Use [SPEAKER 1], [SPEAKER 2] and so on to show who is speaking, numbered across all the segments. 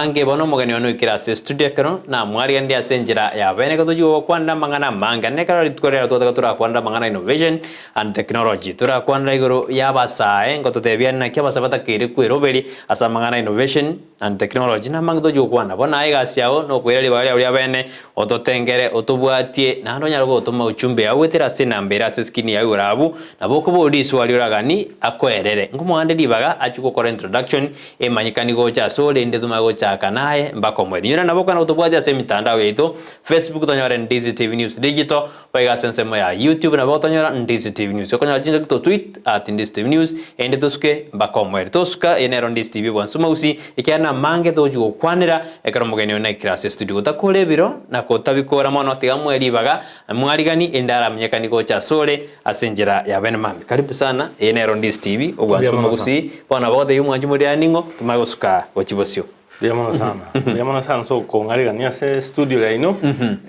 [SPEAKER 1] Amange bono omogeni one oikire ase estudio ekero namwarigereria ase enchera ya bene ekero tochia gokwanera amang'ana amange. Naende ekero rituko riarero twataka torakwanere amang'ana innovation and technology. Torakwanera igoro ya abasae ngototebia naki abasae batakeire kweroberi ase amang'ana innovation and technology na amange tochia gokwana. Bono aye egasi yao nokoira ribaga riao ria bene ototengere otobwatie naende onyare gotoma ujumbe yao goetera ase enamba ere ase eskrini yao igoro abwo nabo okoboria riswali oragani akoerere. Nkomoande ribaga achie gokora introduction Emanyekani gocha asore inde tomanye gochaka naye mpaka omoerio. Inyore nabo okana gotobwatia ase emitandao yaito, Facebook tonyore Ndizi TV News Digital, boigo ase ensemo ya YouTube nabo otonyora Ndizi TV News. Okonyora chingaki to tweet at Ndizi TV News erinde tosuke mpaka omoerio. Tosuka eye nero Ndizi TV bwansu mogusi ekiagera namange togochi gokwanera ekero omogeni oyo naikire ase estudio. Gotakora ebiro na kotabikora mono tiga moe ribaga mwarigani erinde aramenyekani gocha asore Ase enchera ya bene mambia. Karibu sana, eye nero Ndisi TV, obwansu
[SPEAKER 2] Mbuya mono
[SPEAKER 1] omogusii, bono nabo ogotebia omwanchi moria ning'o, tomanye gosuka gochia bosio.
[SPEAKER 2] Mbuya mono sana. Mbuya mono sana ase okong'arigania ase studio yaino.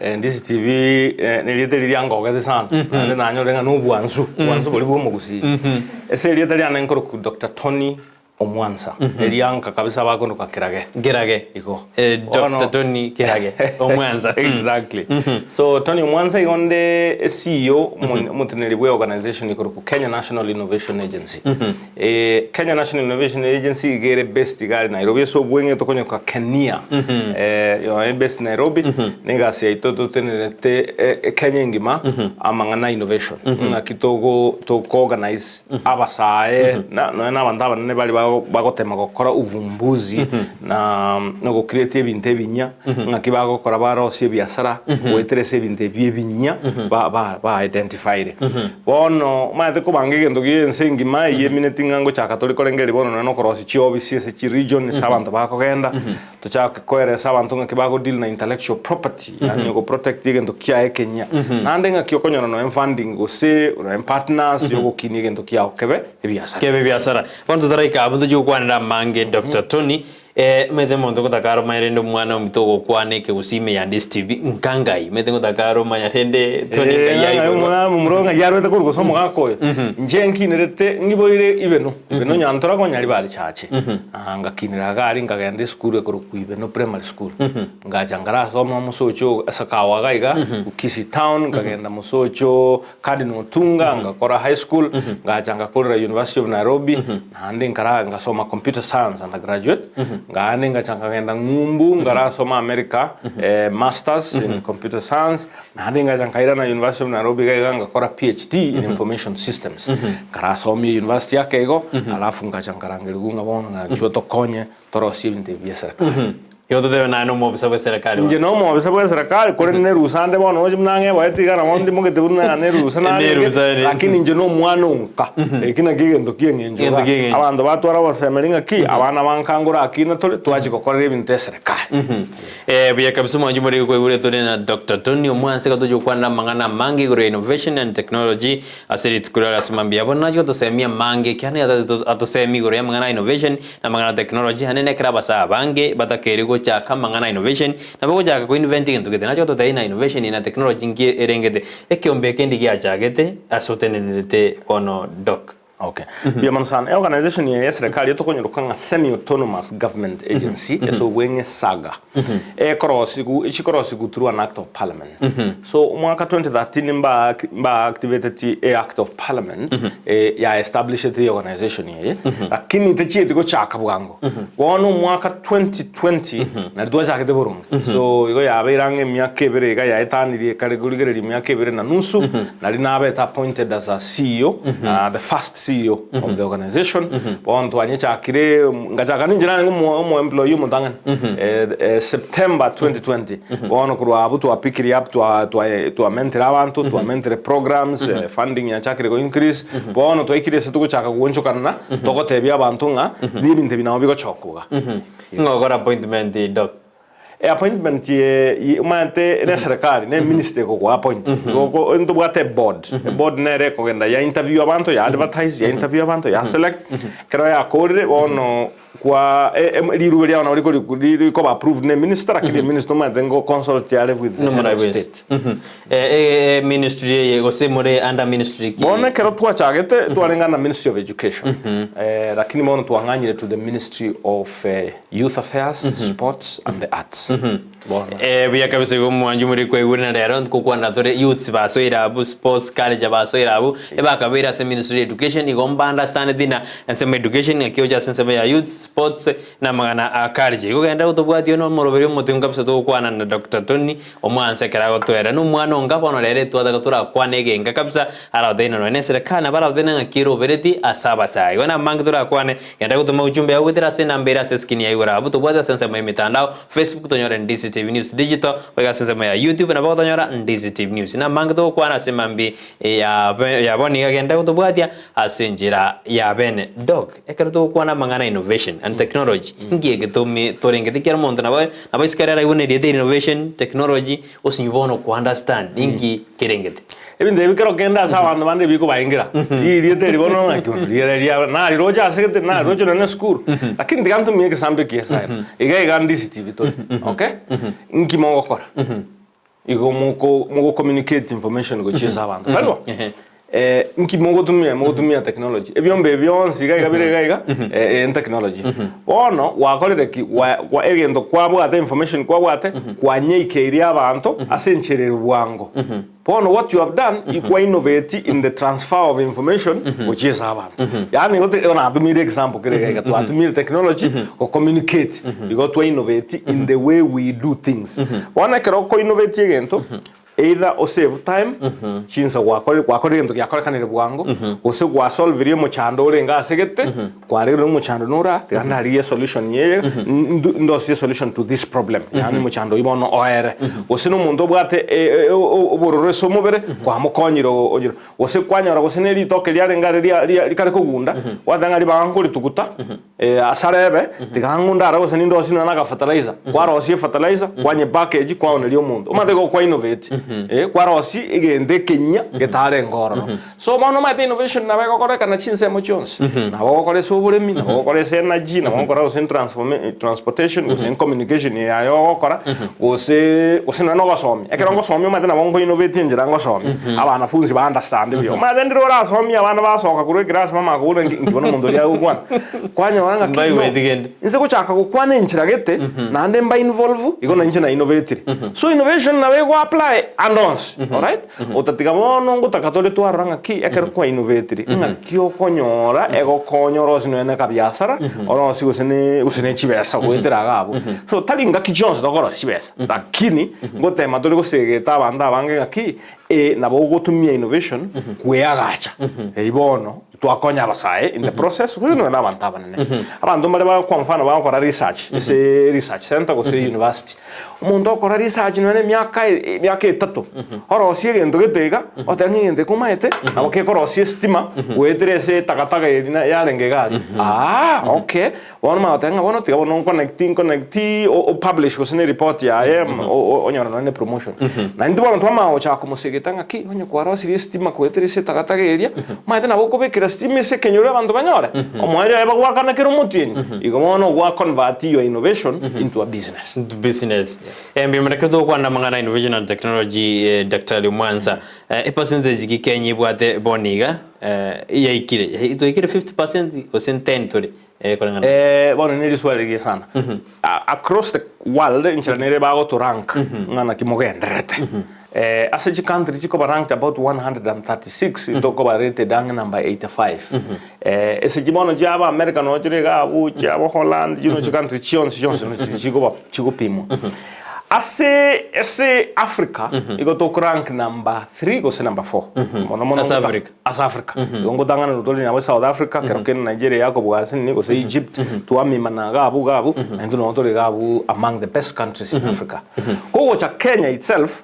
[SPEAKER 2] Eh, Ndisi TV eh, nerieta eria riangogete sana. Naende nanyore ng'a nobwansu, obwansu boria bwa omogusii. Ase erieta riane nkorokwa Doctor Tony Omwansa, erianka kabisa bakondoka Kirage.
[SPEAKER 1] Kirage.
[SPEAKER 2] Igo.
[SPEAKER 1] Eh,
[SPEAKER 2] Bono-
[SPEAKER 1] Dr. Tony Kirage. Omwansa.
[SPEAKER 2] Exactly. So Tony Omwansa igo nde CEO omo- omoteneneri bwe organization ekorokwa Kenya National Innovation Agency. Eh, Kenya National Innovation Agency iga ere based iga are Nairobi ase obweng'e tokonyoka Kenia. Eh, yonye based Nairobi na egasi yaito totenerete eh, Kenya engima amang'ana innovation. Ng'aki togo toko organize Abasae na nonya na abanto abanene baria bago- bagotema gokora uvumbuzi na na gocreate ebinto ebinyia, ng'aki bagokora barosie ebiasara goetera ase ebinto ebi ebinyia ba ba ba identifyire. Bono omanyete kobanga egento gia ense engima eyio emineti ng'a ngochaka tore korengereria bono nonya na okorosia chiofisi ase chiregion ase abanto bakogenda. Tochake koeresa abanto ng'aki bago deal na intellectual property, yaani ogo protect egento kiaye ekenyia. Naende ng'aki okonyora nonya funding gose nonya partners yogokinia egento kiao kebe ebiasara.
[SPEAKER 1] Kebe ebiasara. Bono totaraika abwo tochie gokwanera amange Doctor Tony, eh, omanyete omonto ogotaka are omanye rende omwana ominto ogokwana ekegusii ime ya Ndisi TV nka ngai? Omanyete ngotaka are omanya rende Tony ngai aiborwa?
[SPEAKER 2] Ng'ai momura oyo ng'ai arwete korwa gose omogaka oyo? Inche nkinerete ngiboire Ibeno, Ibeno Nyantora konya ribaria chache. Aa ngakinera iga aria nkagenda esukuru ekorokwa Ibeno Primary School. Ngacha nkarasoma omosocho ase kawaga iga, Kisii Town, nkagenda mosocho Cardinal Otunga, ngakora high school, ngacha ngakorera University of Nairobi, naende nkara ngasoma computer science undergraduate, naende ngacha nkagenda ng'umbu nkarasoma America masters in computer science, Naende ngacha nkairana University of Nairobi iga iga ngakora PhD in Information Systems. Nkarasomia university ake igo, alafu ngacha nkarangerigwa ng'a bono ng'a inchuo tokonye torosie ebinto ebi bia eserekari.
[SPEAKER 1] Igo totebe naye nomobisa bw'eserekari
[SPEAKER 2] Inche
[SPEAKER 1] bono.
[SPEAKER 2] nomobisa bw'eserekari korende nerusa nde bono oche buna ng'eboete iga nabo ndimogete buna nerusa narenge,
[SPEAKER 1] Nerusa ere.
[SPEAKER 2] lakini inche nomwana onka. Eki nakio egento ki'eng'encho
[SPEAKER 1] Egento
[SPEAKER 2] iga.
[SPEAKER 1] ki'eng'encho.
[SPEAKER 2] Abanto batwara obosemeri ng'aki, abana ba nka ngorakina tore, twachia gokorera ebinto eserekari.
[SPEAKER 1] Ee, buya kabisa omwanchi more koigure tore na Doctor Tony Omwansa iga tochia gokwanera amang'ana amange igoro ya innovation and technology ase rituko riare ase mambia. Bono nachia gotosemia amange ekiagera nigo atagete atosemie igoro ya amang'ana ya innovation na amang'ana ya technology naende nekero abasae abange batakeire gochaka amang'ana ya innovation nabo gochaka ko invent egento gete. Nachia gototebia ng'a innovation na technology nki erengete. Ekeombe eke ndi giachagete ase otenenerete bono Doc.
[SPEAKER 2] Okay. Mbuya mono sana. Eorganization eye ya serikali etokonyeroka ng'a Semi Autonomous Government Agency ase obweng'e SAGA. Ekorosigu echikorosigu through an act of parliament. So omwaka 2013 mba mba activateti e act of parliament eh, ya establishete organization eye lakini techieti gochaka bwango. Bono omwaka 2020 nari twachakete boronge. So igo yabeire ang'e emiaka ebere iga yaetanirie kare korigereria emiaka ebere na nusu nari nabete appointed as a CEO, the first CEO of the organization. Bono twanyechakire ngachaka ninche narenge omo omo employee omotang'ani eh, eh, September 2020. Bono korwa abwo twapikirie up twa twa twamentire abanto, twamentire programs, eh, funding yachakire go increase. Bono twaikire ase togochaka goonchokanana, togotebia abanto ng'a nebinto ebi nabo bigochoka iga.
[SPEAKER 1] Ng'o okora appointment Doc?
[SPEAKER 2] E appointment ye ye omanyete ne serikali ne ministry ekogoa appoint. Igo oko ntobwate eboard, eboard nere ekogenda ya interview abanto, ya advertise, ya interview abanto, ya select, ekero yakorire bono. Kwa rirube riao nabo rikori rikoba approved ne minister lakini eminister omanyete ngo consult are with the head of state.
[SPEAKER 1] Ministry eye gose more under ministry ki?
[SPEAKER 2] Bono ekero twachagete twarenge under ministry of education lakini bono twang'anyire to the ministry of youth affairs, sports and the arts. Bono.
[SPEAKER 1] Buya kabisa igo omwancho more kwaigure rero nkokwana tore youths basoire abwo sports culture basoire abwo ebakabeire ase ministry ya education igo mba understandeti na ensemo ya education ng'aki oche ase ensemo ya youths sports na amang'ana a culture. Igo genda gotobwatia one omoroberi omotengu kabisa togokwana na Doctor Tony Omwansa ekero agotoera na omwana onga bono rero etwataka torakwane egenka kabisa aragotebi nonye na eserekari nabo aragotebi ng'aki erobereti ase abasae. Igo namange torakwane Genda gotoma ujumbe yao goetera ase enamba ere ase eskrini ya igoro abwo tobwate ase ensemo y'emetandao, Facebook tonyore Ndizi TV News Digital, goika ase ensemo ya YouTube nabo gotonyora Ndizi TV News. Namange togokwana ase mambi ya ya bono iga genda gotobwatia ase enchera ya bene. Doc, ekero togokwana amang'ana innovation and technology, nki eke tomi torengete ekiagera omonto nabo nabo isiko ere araigwe nerieta innovation, technology, osinywe bono ko understand ninki kerengete.
[SPEAKER 2] Ebinto ebi kero kende ase abanto bande bikobaengera, ririeta eri bono ng'aki bono riria ria nariroche ase gete nariroche nonye na esukuru, lakini tiga ntumie egesambe ekiya ase aya. Iga iga ndisi TV tore, okay? Nki mogokora? Igo moko mogo communicate information gochia ase abanto, tari bo? Nki mogotumia? Mogotumia technology, ebiombe ebi bionsi iga iga bire iga iga, eye technology. Bono gwakorire ki? Gwa gwa egento kwabwate information kwabwate, kwanyeikeirie abanto ase enchera ere bwango. Bono what you have done, ikwa innovate in the transfer of information gochia ase abanto. Yaani gote igo natumiire example kere iga iga, twatumiire technology go communicate, igo twa innovate in the way we do things. Bono ekero oko innovate egento, either o save time, chinsa gwakorire gwakorire egento giakorekanire bwango, gose gwa solvire omochando orenge ase gete, Kwaregire omochando nora, tiga ndarigie esolution yeye, ndu- ndosie esolution to this problem, yaani omochando oyio bono oere. Gose na omonto obwate e- e- o- obororo ase omobere, kwamokonyire o- onyore. Gose kwanyora gose na eritoke riarenge aria ria ria rikare kogunda, gwateba ng'a ribaga nkorituguta, asara ebe, tiga ng'o ndare gose nindosie nonya na agafertilizer, kwarosia efertilizer, kwanye package, kwaoneria omonto. Omanyete igo kwa innovate, kwarosia egento ekenyia getarenge ororo. So bono omanyete innovation nabo egokorekana chinsemo chionsi, nabo ogokora ase oboremi, nabo ogokora ase energy, nabo ogokora gose transforma transportation, gose communication eye aye ogokora, gose gose nonya na ogosomia. Ekero ngosomia omanyete nabo nko innovate enchera ngosomia, abanafunzi ba understand buya. Omanyete ndire orasomie abana basoka korwa eclass bamanya kobora nki nki bono omonto oria agokwana. Kwanyora ng'a ki no,
[SPEAKER 1] Mbaigweti kende.
[SPEAKER 2] inse gochaka gokwana enchera gete, naende mba involve, igo nainche na innovatire. So innovation nabo ego apply ande onsi, alright. Otatiga bono ngotaka tore twarora ng'aki ekero kwa innovatire, ng'aki okonyora egokonya orosie nonya na ekabiasara, orosie gose ne gose ne chibesa goetera iga abwo. So tari ngaki chionsi tokorosia chibesa, lakini ngotema tore gosegeta abanto abange ng'aki nabo ogotumia innovation kweagacha. Eywo bono Twakonya abasae in the process gose nonya na abanto abanene. Abanto mbare ba kwa mfano bagokora research ase research center gose university. Omonto okora research nonya na emiaka emiaka etato, orosie egento gete iga, oteba ng'a egento eke omanyete nabo kekorosia estima goetera ase etakataka eria na yarenge iga aria. Aah okay, bono omanye goteba ng'a bono tiga bono nconnecti nconnecti o opublish gose na ereport yaye o- o onyore nonya na epromotion. Naintwe bono twamanya gochaka komosegeta ng'aki, onye kwarosirie estima goetera ase etakataka eria, omanyete nabo okobekera stima ase ekenyoro abanto banyore, omoerio oye bagoakana kera omotienyi. Igo bono gwa convert your innovation into a business.
[SPEAKER 1] Into business. Mbuya mono ekero togokwana amang'ana innovation and technology Daktari Omwansa, epercentage ki Kenya ebwate bono iga yaikire, twaikire 50% gose 10 tore? Eh, koreng'ana.
[SPEAKER 2] Eh, bono ne riswali rigiya sana. Across the world enchera nere bagoto rank ng'a naki mogendererete. Eh, ase chicountry chikoba ranked about 136 tokoba rated ang'e number 85. Eh, ase chi bono chiaba America noo chire iga abwo, chiabo Holland, chino chicountry chionsi chionsi no chiri chikoba chigopimwa. Ase ase Africa igo tokorank number 3 gose number 4. Mono mono
[SPEAKER 1] Ase Africa.
[SPEAKER 2] Ase Africa. Igo ngotang'ana tore nabo South Africa, kero kende Nigeria yakobua ase nini gose Egypt, twamimana iga abwo iga abwo, naintwe nabo tore iga abwo among the best countries in Africa. Kogocha Kenya itself,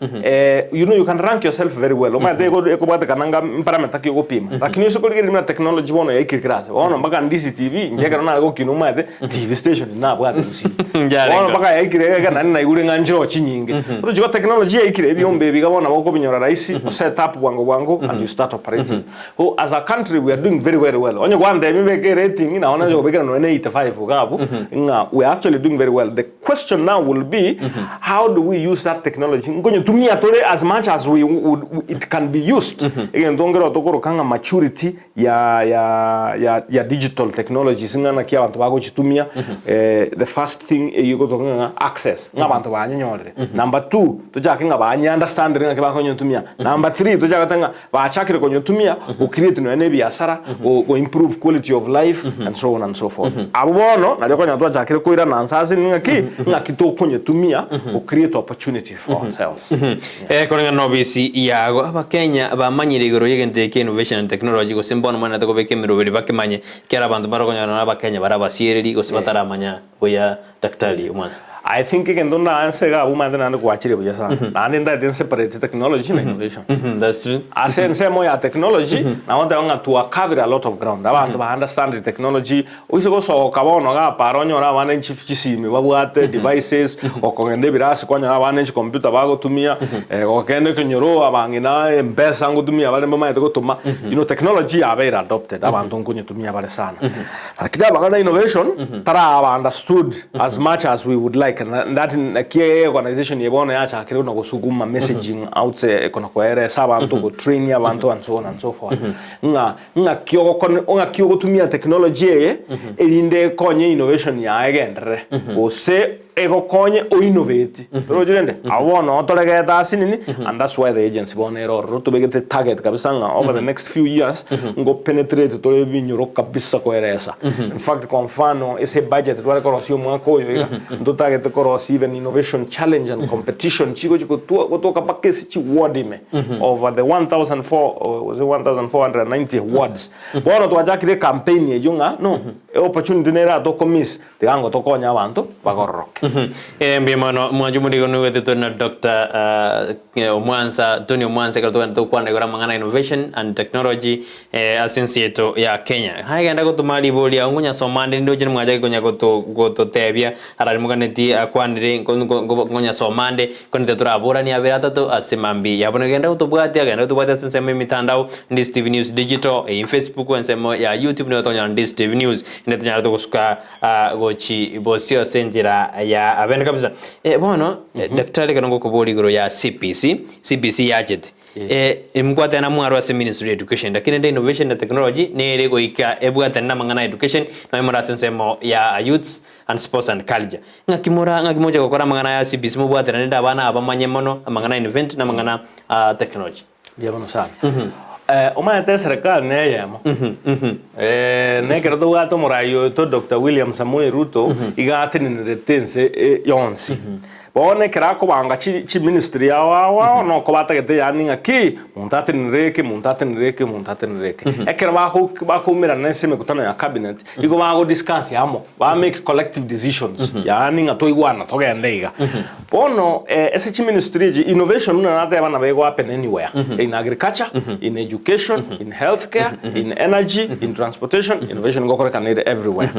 [SPEAKER 2] you know you can rank yourself very well, omanyete ego ekobwatekana nga mparameter ki ogopima, lakini ase korigereria buna technology bono yaikire kera ase, bono mpaka Ndizi TV, inche ekero nare gokina omanyete, TV station nabwate gusii.
[SPEAKER 1] Njarenge.
[SPEAKER 2] Bono mpaka yaikire iga iga naende naigure ng'a nchoo. nchiroo chinyinge. Oroche igo technology yaikire, ebiombe ebi iga bono nabo okobinyora rahisi, o set up bwango bwango and you start operating. So as a country we are doing very very well. Onye gwantebia mbeke erating, nabo nacha kobekera nonya na 85 iga abwo, ng'a we are actually doing very well. The question now will be, how do we use that technology? Nkonyetumia tore as much as we would, it can be used. Egento nkero tokoroka ng'a maturity ya ya ya ya digital technologies ng'a naki abanto bagochitumia eh, the first thing eyio egotoka ng'a access ng'a abanto banyenyorire. Number two, tochake ng'a banye understandire ng'aki bakonyetumia. Number three, tochake goteba ng'a bachakire konyetumia go create nonya na ebiasara, go go improve quality of life and so on and so forth. Abwo bono nario okonyora twachakire koirana nse ase ng'aki ng'aki tokonyetumia go create opportunity for ourselves.
[SPEAKER 1] Koreng'ana nobisi yago, Abakenya bamanyire igoro y'egento eke innovation and technology gose mbono mwanete kobeka emeroberi bakemanye ekero abanto bare okonyora na Abakenya bare abasiereri gose bataramanya buya Daktari Omwansa.
[SPEAKER 2] I think egento ndaanse iga abwo omanyete naende gwachire buya sana. Naende ntagete nseparate technology na innovation.
[SPEAKER 1] That's true.
[SPEAKER 2] Ase ensemo ya technology, nabo nteba ng'a twakavire a lot of ground. Abanto ba understand technology, Oise gosoka bono iga para onyore abana chisimi babwate devices, gokogenda ebirasi kwanyora abana chicomputer bagotumia, gokogenda ekenyoro abang'ina mpesa ngotumia bare mbamaete gotoma, you know technology yabeire adopted abanto nkonyetumia bare sana. Lakini amang'ana innovation taraba understood as much as we would like na that naki organization eye bono yachakire buna gosuguma messaging out kona koeresa abanto gotrain abanto and so on and so forth ng'a Ng'aki ogokon ng'aki ogotumia technology eye erinde ekonye innovation yaye egenderere gose egokonye o innovate oroche rende abwo bono toregete ase nini and that's why the agency bono ere ororo tobegete target kabisa ng'a over the next few years ngo penetrate tore ebinyoro kabisa koeresa in fact kwa mfano ase ebudget tware korosia omwaka oyo iga ntotagete korosia even innovation challenge and competition chigochi gotwa gotoka mpaka ase chiward ime over the 1,400 gose 1,490 wards. Bono twachakire ecampaign eyio ng'a no, eopportunity nere aa tokomiss, tiga ngo tokonye abanto bagororoke.
[SPEAKER 1] Mbuya mono mwanche omorigo noigwete tore na Doctor Omwansa, Tony Omwansa ekero togenda togokwana igoro amang'ana innovation and technology ase ense yaito ya Kenya. Nagenda gotoma riboria agwo nkonyasoma ande nindoche nimwachake konya gototebia arari moganeti akwanire nkonyasoma ande Korende toraboranie abere atato ase mambia ya bono. Genda gotobwatia, genda gotobwatia ase ensemo y'emitandao, Ndisi TV News Digital, eyio Facebook, ensemo ya YouTube nigo tokonyora Ndisi TV News, ende tonyare togosuka gochi bosio ase enchera ya abene kabisa. Bono, Daktari ekero ngokoboria igoro ya CBC, CBC yachete, Mbwatane na mwarwe ase ministry ya education lakini rende innovation na technology nere goika ebwatane na amang'ana ya education nonya more ase ensemo ya youths and sports and culture. Ng'aki mora ng'aki mogocha gokora amang'ana aya CBC mobwatane rende abana aba bamanye mono amang'ana ya invent na amang'ana a technology.
[SPEAKER 2] Mbuya mono sana. Omanyete eserekari na eyemo. Na ekero tobwate omorai oito Doctor William Samoei Ruto iga atenenerete ense yonsi. Bono ekero akobanga chi chiministry ao ao ao nokoba atagete yaani ng'aki, monto atenenere eke, monto atenenere eke, monto atenenere eke. Ekero bako bakoumerana ase emekutano ya cabinet, igo bago discuss amo, ba make collective decisions, yaani ng'a toigwana togende iga. Bono ase chiministry echi, innovation buna nateba nabo ego happen anywhere, in agriculture, in education, in healthcare, in energy, in transportation, innovation ngokorekana ere everywhere.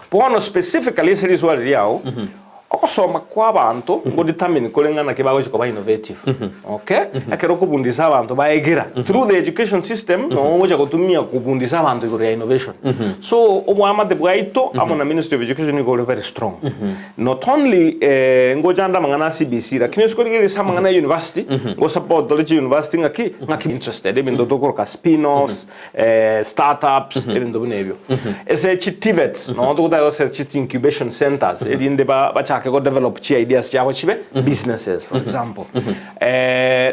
[SPEAKER 2] Bono specifically ase riswali riao, Ogosoma kw'abanto ngodetermine kore ng'a naki bagochia koba innovative. Okay? Ekero okobundisa abanto baegera through the education system nogo ogocha gotumia kobundisa abanto igoro ya innovation. So oboamate bwaito amo na ministry of education nigo ore very strong. Not only ngocha ande amang'ana a CBC lakini ase korigereria ase amang'ana ya university ngo support ore chi university ng'aki ng'aki interested ebinto tokoroka spin offs startups ebinto buna ebio. Ase chi TVETs nogo togotaka gose chi incubation centers erinde ba bachake go develop chi ideas chiabo chibe businesses for example.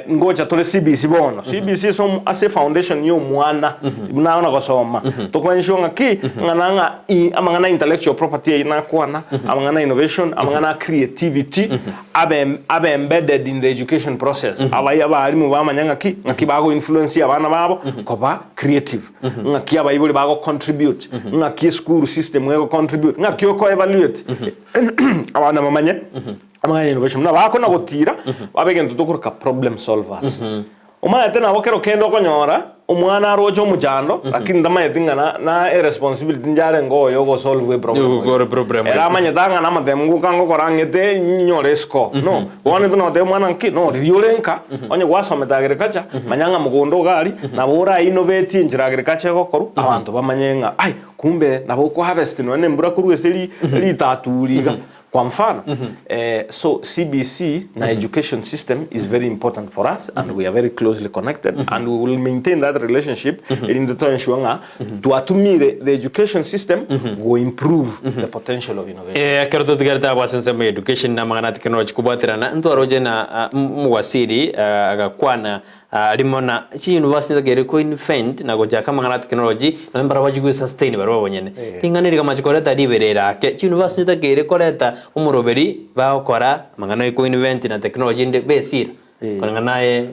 [SPEAKER 2] Ngocha tore CBC bono, CBC ase omo ase efoundation ya omwana buna ona gosoma toko ensure ng'aki ng'a na ng'a i amang'ana ya intellectual property eyio nakwana, amang'ana ya innovation, amang'ana ya creativity abe abe embedded in the education process, abai abalimu bamanya ng'aki ng'aki bago influence abana babo koba creative, ng'aki abaibori bago contribute, ng'aki eschool system ego contribute, ng'aki oko evaluate abana bamanye amang'ana ya innovation. Buna bakona gotira babe egento tokoroka problem solvers. Omanyete nabo kero kende okonyora omwana aroche omochando lakini tamanyeti ng'a na na eresponsibility inche arenge oyo ogosolve eproblem
[SPEAKER 1] Yogokora
[SPEAKER 2] eye.
[SPEAKER 1] eproblem
[SPEAKER 2] Ere
[SPEAKER 1] eye.
[SPEAKER 2] amanyete ang'a namatemu ngoka ngokora ang'ete nyore escore. No, bono intwe nogotebia omwana nki, no riria ore nka, onye gwasomete agriculture, manya ng'a mogondo iga aria, nabo ora innovate enchera agriculture egokorwa, abanto bamanye ng'a ai, kumbe nabo okoharvest nonya na embura korwa ase ri ritaturi iga. Kwa mfano, so CBC na education system is very important for us and we are very closely connected and we will maintain that relationship erinde to ensure ng'a twatumire the education system go improve the potential of innovation.
[SPEAKER 1] Ekero totigarete abwo ase ensemo ya education na amang'ana a technology kobwaterana, ntwaroche na omowasiri agakwana Rimo na chiuniversity ntakeire ko invent na gochaka amang'ana a technology nonye mbarabwo bachie gwe sustain barabwo abanyene. Ring'ana eri rikamachia koreta riberera ake, chiuniversity ntakeire koreta omoroberi bagokora amang'ana ya ko invent na technology ende besira koreng'ana naye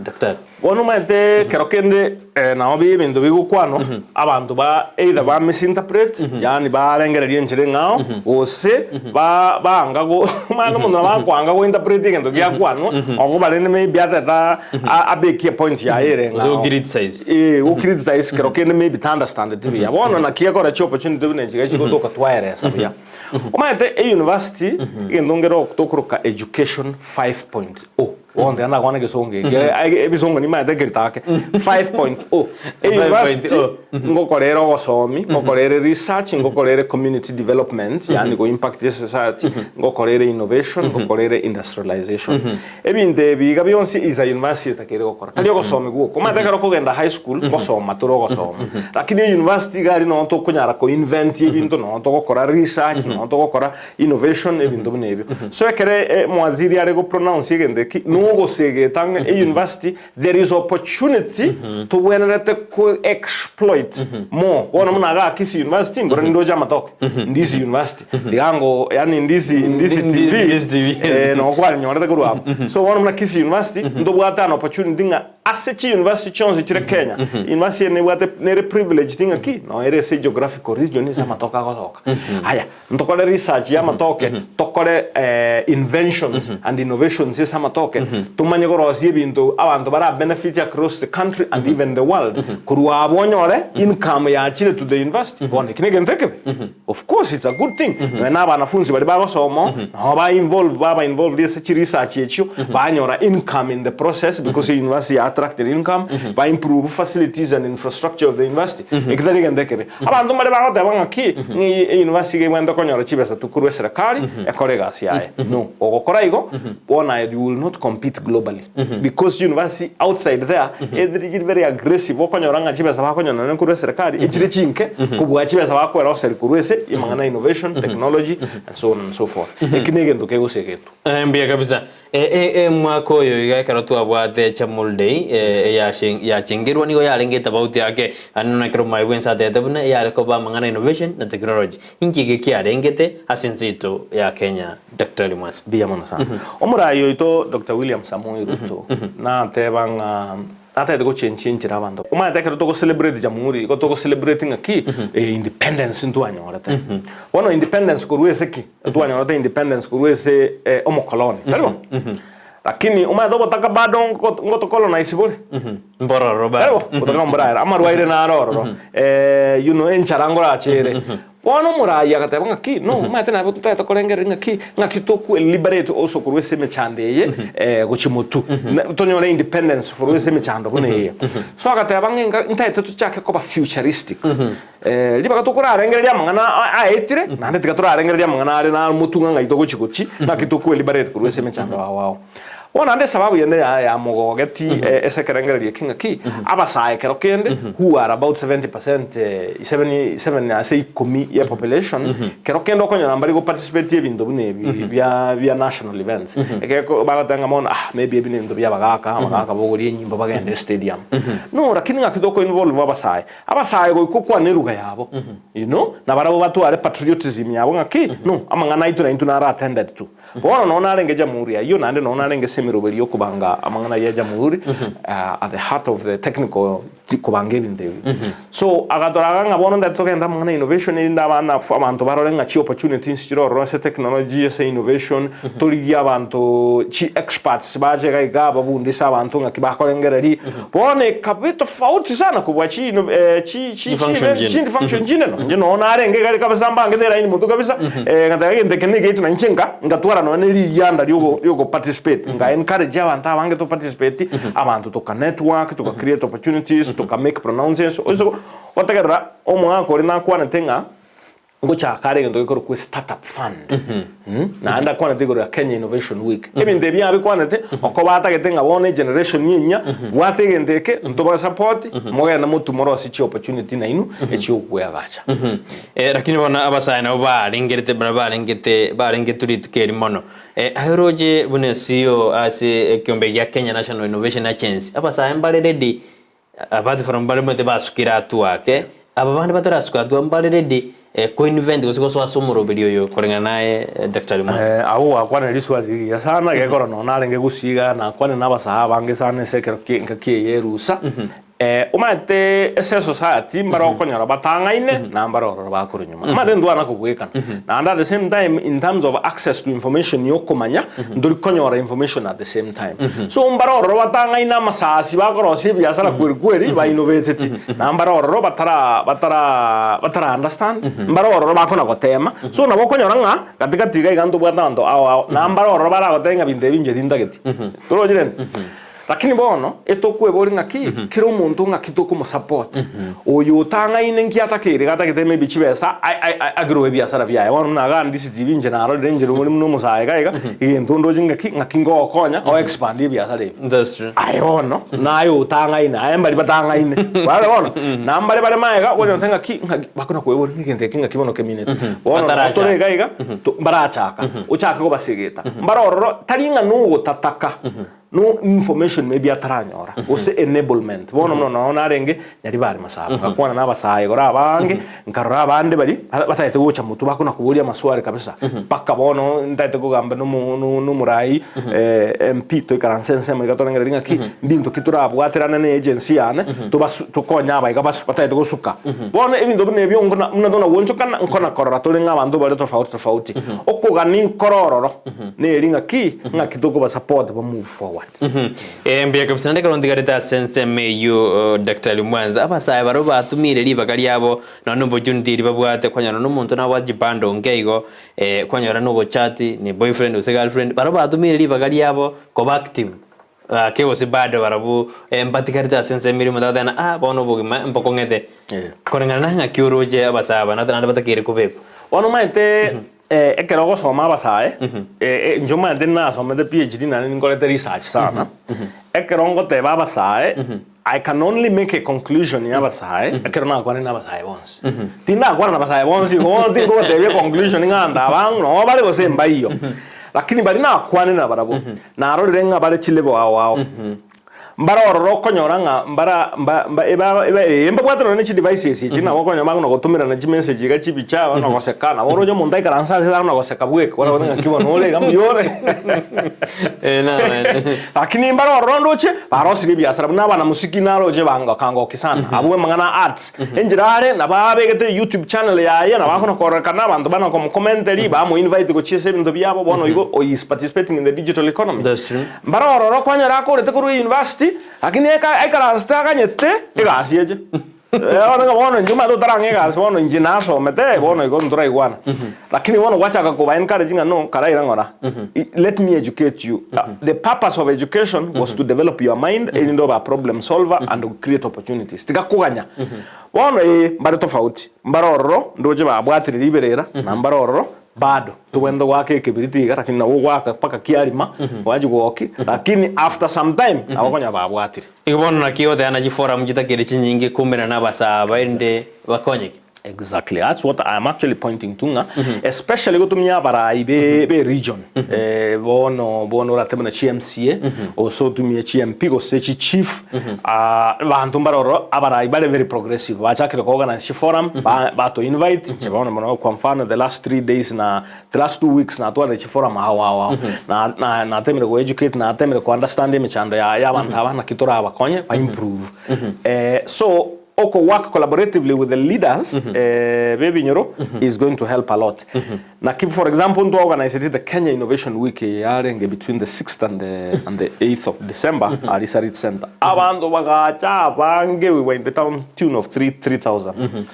[SPEAKER 1] daktari.
[SPEAKER 2] Bono omanyete ekero kende nabo ebinto bigokwanwa abanto ba either ba misinterpret yaani barengereria enchera eng'ao gose ba baanga go omanyete omonto nabo akoanga go interpret egento giakwanwa okoba rende maybe atete a abekie epoint yaye ere
[SPEAKER 1] Gose
[SPEAKER 2] eng'ao
[SPEAKER 1] go criticize.
[SPEAKER 2] Eh, go criticize kero kende maybe ta understandeti buya. Bono naki ekora chi opportunity buna echi iga chigotoka twaeresa buya. Omanyete e university egento nkere tokoroka education 5.0. Bono tiga nakwane egesongo eke, ebisongo nimanyete ekerito ake. 5.0. E university ngokora ere ogosomi, ngokora ere research, ngokora ere community development, yaani go impact esociety, ngokora ere innovation, ngokora ere industrialization. Ebinto ebi iga bionsi is a university etakeire gokora. Tari ogosomi gwoka. Omanyete ekero okogenda high school, ngosoma tore ogosoma. Lakini e university iga aria noo tokonyara ko invent ebinto, noo togokora research, noo togokora innovation, ebinto buna ebio. So ekere mwaziri are go pronounce egento eki, nogosegeta ng'a e university there is opportunity tobwenerete ko exploit more. Bono buna igaa Kisii University, mbora nindoche amatoke, Ndisi University, tiga ngo yaani Ndisi Ndisi TV,
[SPEAKER 1] Ndisi TV.
[SPEAKER 2] noo kwanyorete korwa abwo. So bono buna Kisii University, ntobwate an opportunity ng'a ase chi university chionsi chire Kenya, university eye nebwate nere privileged ng'a ki, noo ere ase geographical region ase amatoke agosoka. Aya, Ntokore research y'amatoke, tokore inventions and innovations ase amatoke, tomanye korosia ebinto abanto bara benefit across the country and even the world. Korwa abwo onyore income yachire to the university. Bono eki negento ekebe? Of course it's a good thing. Nonya na abanafunzi baria bagosoma oo, nabo ba involve baba involved ase chi research echio, banyora income in the process because e university ya attracted income, ba improve facilities and infrastructure of the university. Eki tari egento ekebe. Abanto mbare bagoteba ng'aki, ng'a eyunivasiti iga ebwenerete konyora chibesa tu korwa eserekari ekore egasi yaye. No, ogokora igo, bono aye you will not compete globally because university outside there ere very aggressive okonyora ng'a chibesa bakonyora nonye korwa eserekari echire chinke kobua chibesa bakoeroseri korwa ase amang'ana ya innovation, technology and so on and so forth. Eki negento kegosegetwa.
[SPEAKER 1] Mbuya kabisa. Omwaka oyo iga ekero twabwate Chamul Day yachengerwa nigo yarenge etabauti ake naende buna ekero omorai bwense atebete buna eyare koba amang'ana innovation na technology. Inki eke kiarengete ase ense yaito ya Kenya Daktari Mwase?
[SPEAKER 2] Mbuya mono sana. Omorai oito Doctor William Samoei Ruto nateba ng'a natagete gochenchia enchera abanto. Omanyete ekero togo celebrate Jamhuri igo togo celebrate ng'a ki? Independence ntwanyorete. Bono independence korwa ase ki? Twanyorete independence korwa ase omokoloni, tari bo? Lakini omanyete obotaka bado ngotocolonize bore.
[SPEAKER 1] Mbororo
[SPEAKER 2] Tari
[SPEAKER 1] bado.
[SPEAKER 2] bo? Obotaka mborarero, amarwaire naro ororo, you know, enchara ngorache ere. Bono omoraai agateba ng'aki, no, omanyete nabo totagete korengereria ng'aki, ng'aki tokwe liberate also korwa ase emechando eye gochia motwe, tonyore independence korwa ase emechando buna eye. So agateba ng'a enga ntagete tochake koba futuristic. Ribaga tokorarengereria amang'ana aetire, naende tiga torarengererie amang'ana are naro motwe ng'a ng'ai togochia gochia, ng'aki tokwe liberate korwa ase emechando ao ao. Bono naende esababu yende yamogogeti ase ekerengererio eke ng'aki, abasae ekero kende who are about 70%, 77 ase ikomi ye population, kero kende okonyora mbari go participate ebinto buna ebi bia bia national events. Ekeko bagoteba ng'a bono ah maybe ebi nebinto bia abagaka, abagaka bogoria enyimbo bagende estadium. No lakini ng'aki toko involve abasae, Abasae goika okwane eruga yabo, you know, na barabwo batware patriotism yabo ng'aki, no, amang'ana aito naintwe naro attended to. Bono nonya narenge Jamhuri ayio, naende nonya narenge ase emeroberi y'okobanga amang'ana ya Jamhuri, at the heart of the technical. kobanga ebinto ebi. So agatoraga ng'a bono ntari togende amang'ana ya innovation erinde abana abanto barore ng'a chi opportunities chire ororo ase technology ase innovation, torigie abanto chi experts bache iga iga babundise abanto ng'aki bakorengereria. Bono ekaba etofauti sana kobua chi chi chi
[SPEAKER 1] Chi function
[SPEAKER 2] chi
[SPEAKER 1] chinde.
[SPEAKER 2] chindi function chinde nonye nonya narenge iga kabisa mbangete eraini motwe kabisa ngateba egento eke negeito na inche nka ngatwara nonya ne rigianda riogo riogo participate nka encourage abanto abange to participate abanto toka network toka create opportunities toka make pronounces ase gotegerera omogaka oria nakwanete ng'a Ngochaka are egento gekorokwa startup fund naende akwanete igoro ya Kenya Innovation Week. Ebinto ebi abikwanete okoba atagete ng'a bono egeneration enyia bwate egento eke ntoba support mogende motwe morosie chi opportunity nainwe echiokoeagacha.
[SPEAKER 1] Lakini bono abasae nabo barengerete buna barengete barengetwe rituko eri mono. Aye oroche buna CEO ase ekiombe gia Kenya National Innovation Agency, abasae mbare ready Apart from baria omanyete basukire hatua ake, aba bande batarasuka hatua mbare ready ko invent gose gosoa ase omoroberi oyo koreng'ana naye Daktari Mwansa.
[SPEAKER 2] Abwo gwakwana riswali rigiya sana, gekora nonya narenge gosiga nakwane na abasae abange sana ase ekero kie engaki eye ya erusa. Omanyete ase esociety mbare okonyora batang'aine na mbare ororo bakorwa nyuma. Omanyete ntwana kobwekana. Naende at the same time in terms of access to information ya okomanya, ntori konyora information at the same time. So mbare ororo batang'aine amasasi bakorosia ebiasara kweri kweri ba innovateti, na mbare ororo batara batara batara understand, mbare ororo bakona gotema. So nabo okonyora ng'a gatigati iga iga ntobwate abanto ao ao, na mbare ororo baragotebie ng'a binto ebi inche tintageti. Torochi rende? Lakini bono etokweboria ng'aki kera omonto ng'aki tokomosupport oyo otang'aine nki atakeire iga atagete maybe chibesa agrow ebiasara biaye bono buna iga ndctv inche narorire inche ore buna omosae iga iga egento ndoche ng'aki ng'aki ngogokonya o expand ebiasara ebi
[SPEAKER 1] That's true.
[SPEAKER 2] aye bono naye otang'aine aye mbari batang'aine kwarora bono na mbare bare magega okonyora ng'aki ng'aki bakona kweboria ng'a egento eke ng'aki bono keminete bono nabo
[SPEAKER 1] Batarachaka.
[SPEAKER 2] tore iga iga mbarachaka ochake kobasegeta mbare ororo tari ng'a nogotataka No information maybe ataranyora gose enablement bono buna nonya narenge Nyaribari Masaba ngakwana na abasae igoro abange nkarora abande baria batagete gocha motwe bakona koboria amaswali kabisa mpaka bono ntagete kogamba nomo nomorai MP toikaranse ensemo iga torengereria ng'aki mbinto ki torabwaterane na agency yane tobasu tokonye aba iga basu batagete gosuka bono ebinto buna ebio nkona buna tona goonchokana nkona korora tore ng'a abanto bare tofauti tofauti okogania nkoro ororo. Neri ng'aki ng'aki tokoba support ba move forward.
[SPEAKER 1] Ee mbuya kabisa naende ekero ntigarete ase ensemo eyio Daktari Mwanza abasae barabwo batumire ribaga riabo nonya na opportunity eria babwate kwanyora na omonto nabwate chibando nke igo kwanyora na ogochati ne boyfriend gose girlfriend barabwo batumire ribaga riabo koba active gaki gose bado barabwo mbatigarete ase ensemo eria omonto agoteba ah bono obogima mbokong'ete koreng'ana na ng'aki oroche abasae aba naende batakeire kobekwa.
[SPEAKER 2] Bono omanyete Ekero ogosoma abasae, inche omanyete nasomete PhD naende ninkorete research sana, ekero ngoteba abasae, I can only make a conclusion ya abasae ekero nakwanire na abasae bonsi. Tindakwana na abasae bonsi igo bono tingogotebia econclusion ng'a abanto aba noo bare gose mbaiyo. Lakini baria nakwanire nabarabwo, narorire ng'a bare chilevel ao ao. Mbare ororo okonyora ng'a mbara mba mba eba eba ee mbabwate nonya ne chidevices echi nabo okonyora bakona gotomerana chimessage iga chibicha abana goseka nabo oroche omonto aikaranse ase akona goseka bweka orabone ng'aki bono ore iga mbuya ore. Lakini mbare ororo ndoche barosirie ebiasara buna abanamusiki naroche bangokangoki sana abwo amang'ana a arts enchera are nabo abegete youtube channel yaye nabo akona kororekana abanto bana komokomenteri bamo invite gochia ase ebinto biabo bono igo he is participating in the digital economy.
[SPEAKER 1] That's true.
[SPEAKER 2] Mbare ororo kwanyora akorete korwa eyunivasiti, lakini eka aikaransete aganyete egasi eche. Bono ng'a bono inche omanyete otarang'a egasi bono inche nasomete bono igo ntoraigwana. Lakini bono gwachaka koba encourage ng'a no karaira ng'ora, let me educate you. The purpose of education was to develop your mind erinde obe a problem solver and create opportunities. Tiga koganya. Bono ee mbare tofauti, mbare ororo ndoche babwatire riberera na mbare ororo Bado tobwenerete goaka ekebiriti iga lakini nabo ogoaka mpaka kiarima gwachia goki lakini after some time nabo okonyora babwatire.
[SPEAKER 1] Igo bono naki oteana chiforum chitakeri chinyinge koumerana na abasaa aba erinde bakonyeke?
[SPEAKER 2] Exactly, that's what I am actually pointing to ng'a especially gotumia abarai be be region eh, bono bono orate buna chi MCA gose otumie chi MP gose chi chief ah, banto mbare ororo abarai bare very progressive bachakire ko organize chi forum ba bato invite inche bono mono kwa mfano the last 3 days na the last 2 weeks natwarire chi forum ao ao ao na na natemire go educate natemire ko understand emechando ya ya abanto aba naki torabakonye ba improve eh, so oko work collaboratively with the leaders eh, b'ebinyoro is going to help a lot. Naki for example ntwa organize the Kenya Innovation Week yarenge between the 6th and the 8th of December at Sarit Center. Abanto bagacha abange, we were in the town tune of 3 3000.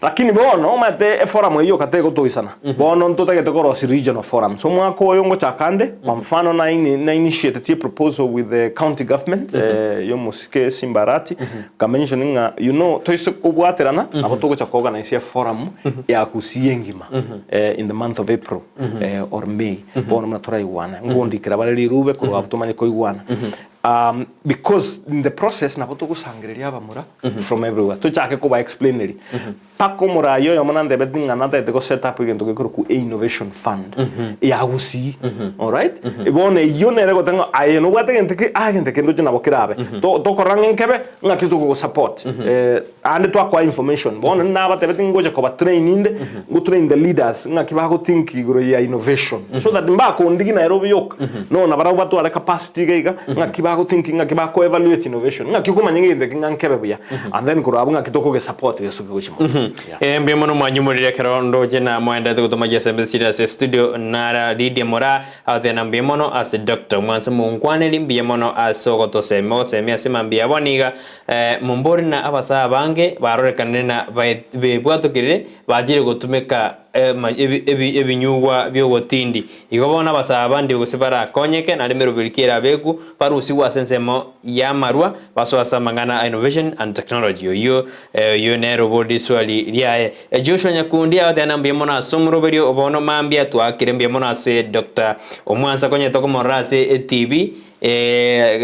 [SPEAKER 2] Lakini bono omanyete eforum eyio okate egotoisana bono ntotagete korosi regional forum, so omwaka oyo ngochaka nde kwa mfano na, na initiated a proposal with the county government eh, yomosike Simbarati kamention ng'a toise kobwaterana nabo togocha kuorganize a forum ya Gusii engima in the month of April or May. Bono muna toraigwana ngondikera bare rirube korwa abwo tomanye koigwana because in the process nabo togosangereria abamura from everywhere tochake koba explaineri paka omorai oyomo nantebeti ng'a natagete go set up egento gekorokwa a innovation fund ya Gusii, alright? Bono eyio nere goteba ng'a aye nobwate egento ke ah egento kende oche nabo kerabe tokorora ng'a enkebe ng'aki tokogosupport ande twakoa information. Bono nabatebeti ngocha koba train inde go train the leaders ng'aki bagothink igoro ya innovation so that mbakondigi Nairobi yoka no nabarabwo batware capacity iga iga ng'aki bagothink, ng'aki bako evaluate innovation, ng'aki okomanya ng'a egento eke ng'a nkebe buya and then korwa abwo ng'aki tokogesupport gesuke gochia mono. Yeah.
[SPEAKER 1] Mbuya mono mwanyumorire ekero ndoche na mwaendete gotoma chiasembe chire ase studio nara Lydia Moraa agoteba mbuya mono ase Dr. Mwansa monkwaneri mbuya mono ase ogotosemia ogosemia ase mambia abo niga mombori na abasae abange barorekanire na bebwatokerire bachire gotumeka ebinyugwa bi'ogotindi. Igo bono abasae abande gose barakonyeke naende emeroberi ki erabeku barusigwe ase ensemo y'amarwa basoe ase amang'ana a innovation and technology. Oyio oyio nere obori riswali riaye. Joshua Nyakundi agoteba na mbuya mono ase omoroberio bono mambia twakire mbuya mono ase Doctor Omwansa konyete komorora ase etibi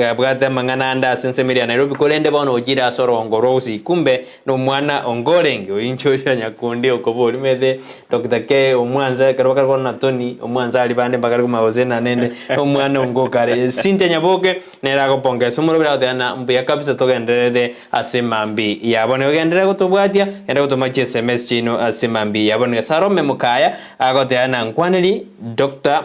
[SPEAKER 1] abwate amang'ana ande ase ensemo eria ya Nairobi korende bono ochire ase orongo rwa Gusii kumbe nomwana onge orenge oyio Joshua Nyakundi okoboria omanyete Doctor K Omwansa ekero bakare bono na Tony Omwansa aria bande mbakare komanya gose nanende omwana onge okare Cynthia Nyaboke nere agopongesa omoroberi agoteba na mbuya kabisa togendererete ase mambi yabo nigo genderera gotobwatia genda gotoma chi sms chiaino ase mambi yabo nigo Salome Mokaya agoteba na nkwaneri Doctor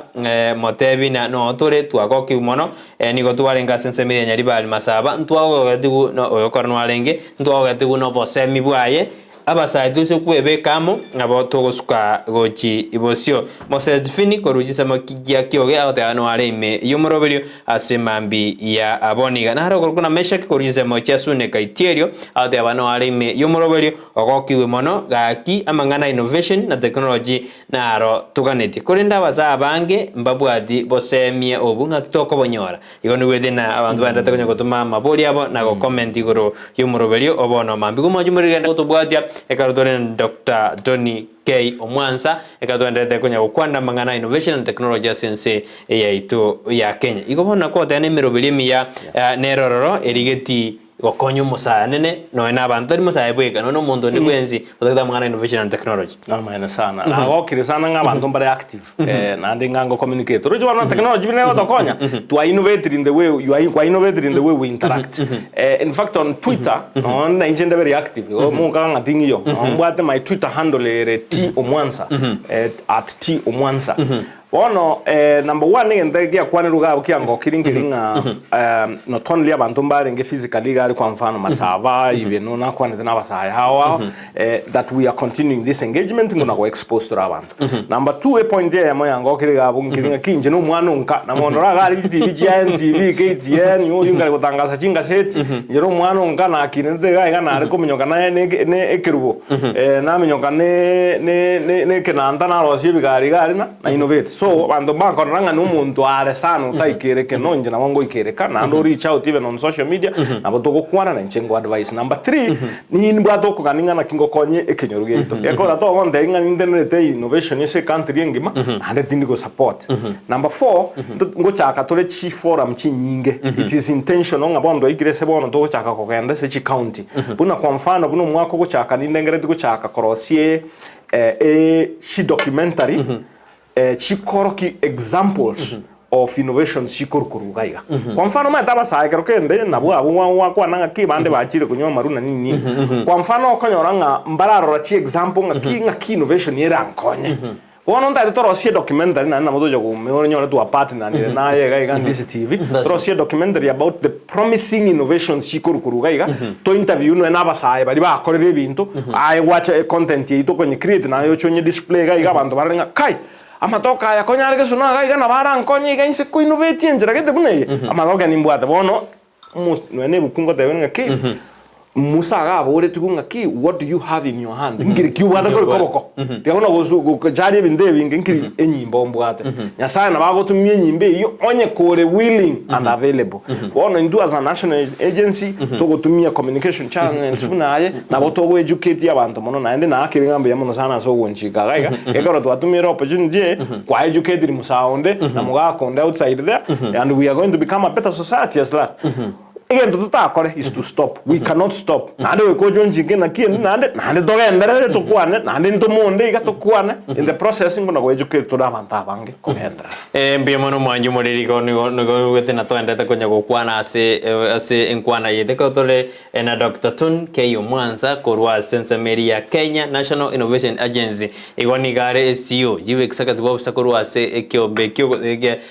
[SPEAKER 1] Motebi na noo tore twagokiwu mono nigo twarenge ase ensemo ya Nyaribari Masaba ntwagogetiwu na oyokora nwarenge ntwagogetiwu na obosemi bwaye abasae toise kwebeka amo nabo togosuka gochi bosio. Moses Fini korwa chinsemo chia Kioge agoteba noare ime y'omoroberio ase mambi ya aboniga. Naro okorokwa na Meshaki korwa chinsemo chia Suneka Itierio agoteba noare ime y'omoroberio ogokiwe mono gaki amang'ana innovation na technology naro toganetie. Korende abasae abange mbabwati bosemia obu ng'aki tokobonyora. Igo nigwete na abanto baendete konya gotoma amabori abo na gocomment igoro y'omoroberio obono mambi. Gomochi morigende gotobwatia ekero tore na Doctor Tony K Omwansa ekero twaenderete konya gokwana amang'ana innovation and technology ase ense yaito ya Kenya. Igo bono nakogoteba na emeroberio emiya nere ororo erigeti gokonya omosae anene nonya na abanto tari mosae bweka nonya na omonto onde bwensi otagete amang'ana innovation and technology.
[SPEAKER 2] Namaene sana. Nagokire sana ng'a abanto mbare active naende ng'a ngo communicate. Oroche bono technology buna egotokonya, twa innovated in the way you are kwa innovated in the way we interact. In fact on Twitter, nonya na inche nde very active, igo mokaga ng'a ting'iyo. Nonya mbwate my Twitter handle ere T Omwansa, at T Omwansa. Bono number one egento giakwanerwe iga abwo kiangokire nkeri ng'a not only abanto mbarenge physically iga aria kwa mfano Masaba, Ibeno nakwanete na abasae ao ao that we are continuing this engagement ng'o na go expose tore abanto. Number two epoint eyemo yangokire iga abwo nkeri ng'a ki inche na omwana onka na mono ore iga aria chitibi chia NTV, KTN, oyio nkare gotangasa chingaseti, inche na omwana onka nakinete iga iga nare kominyoka naye ne ne ekerubo, naminyoka ne ne ne ekenanta narosia ebigari iga aria na na innovate. So. So abanto mbakorora ng'a nomonto are sana otaikereke, no inche nabo ngoikereka, naende o reach out even on social media, nabo togokwana na inche nko advise. Number three, nimbwate okogania ng'a naki ngokonye ekenyoro giaito. Gekogera togontebia ng'a nintenerete innovation ase ecountry engima, naende tindi go support. Number four, ngochaka tore chiforum chinyinge, it is intentional ng'a bono twaikire ase bono togochaka kogenda ase chicounty. Buna kwa mfano buna omwaka ogochaka nindengereti gochaka korosia chidocumentary chikorokia examples of innovations chikorwa korwa iga iga. Kwa mfano omanyete abasae ekero kende nabwo abwo gwakwana ng'aki abande bachire konywa amarwa na nini nini. Kwa mfano okonyora ng'a mbararora chiexample ng'aki ng'aki innovation erankonye. Bono ntari torosie documentary naende nabo tocha koumia onyore twapartnanire naye iga iga Ndisi TV, torosie documentary about the promising innovations chikorwa korwa iga iga, to interview nonya na abasae baria bakorire ebinto, aye gwacha econtent eyio tokonye create naye oche onye display iga iga abanto barore ng'a kai, amatoke aya konya are gesona iga iga nabo arankonye iga inse ko innovate enchera gete buna eye, amatoke nimbwate. Bono Nonya nebuku ngotebia ng'a ki, Musa iga aboretigwe ng'a ki, what do you have in your hand? Nkiri ki obwate kore koboko? Tiga buna gosu gocharia ebinto ebinge, nkiri enyimbo mbwate. Nyasaye nabo agotumia enyimbo eyio onye kore willing and available. Bono intwe as a national agency, togotumia communication channels buna aye, nabo togo educate abanto mono naende naakire ng'a mbuya mono sana ase ogonchika iga iga, ekero twatumire opportunity eye, kwa educatiri musae onde na mogaka onde outside there and we are going to become a better society as last. Egento totakore is to stop, we cannot stop. Naende goika oche onchike naki ende naende naende togenderere tokwane naende ntomonde iga tokwane in the process mbuna go educate tore abanto abange kogenderera.
[SPEAKER 1] Eh, mbuya mono mwanche omoreri igo nigo nigo oigwete na toenderete konya gokwana ase ase enkwana yaito ekero tore Na Doctor Tun K. Omwansa korwa ase ensemo eria ya Kenya National Innovation Agency igo nigo are CEO, Chief Executive Officer korwa ase ekiombe ekio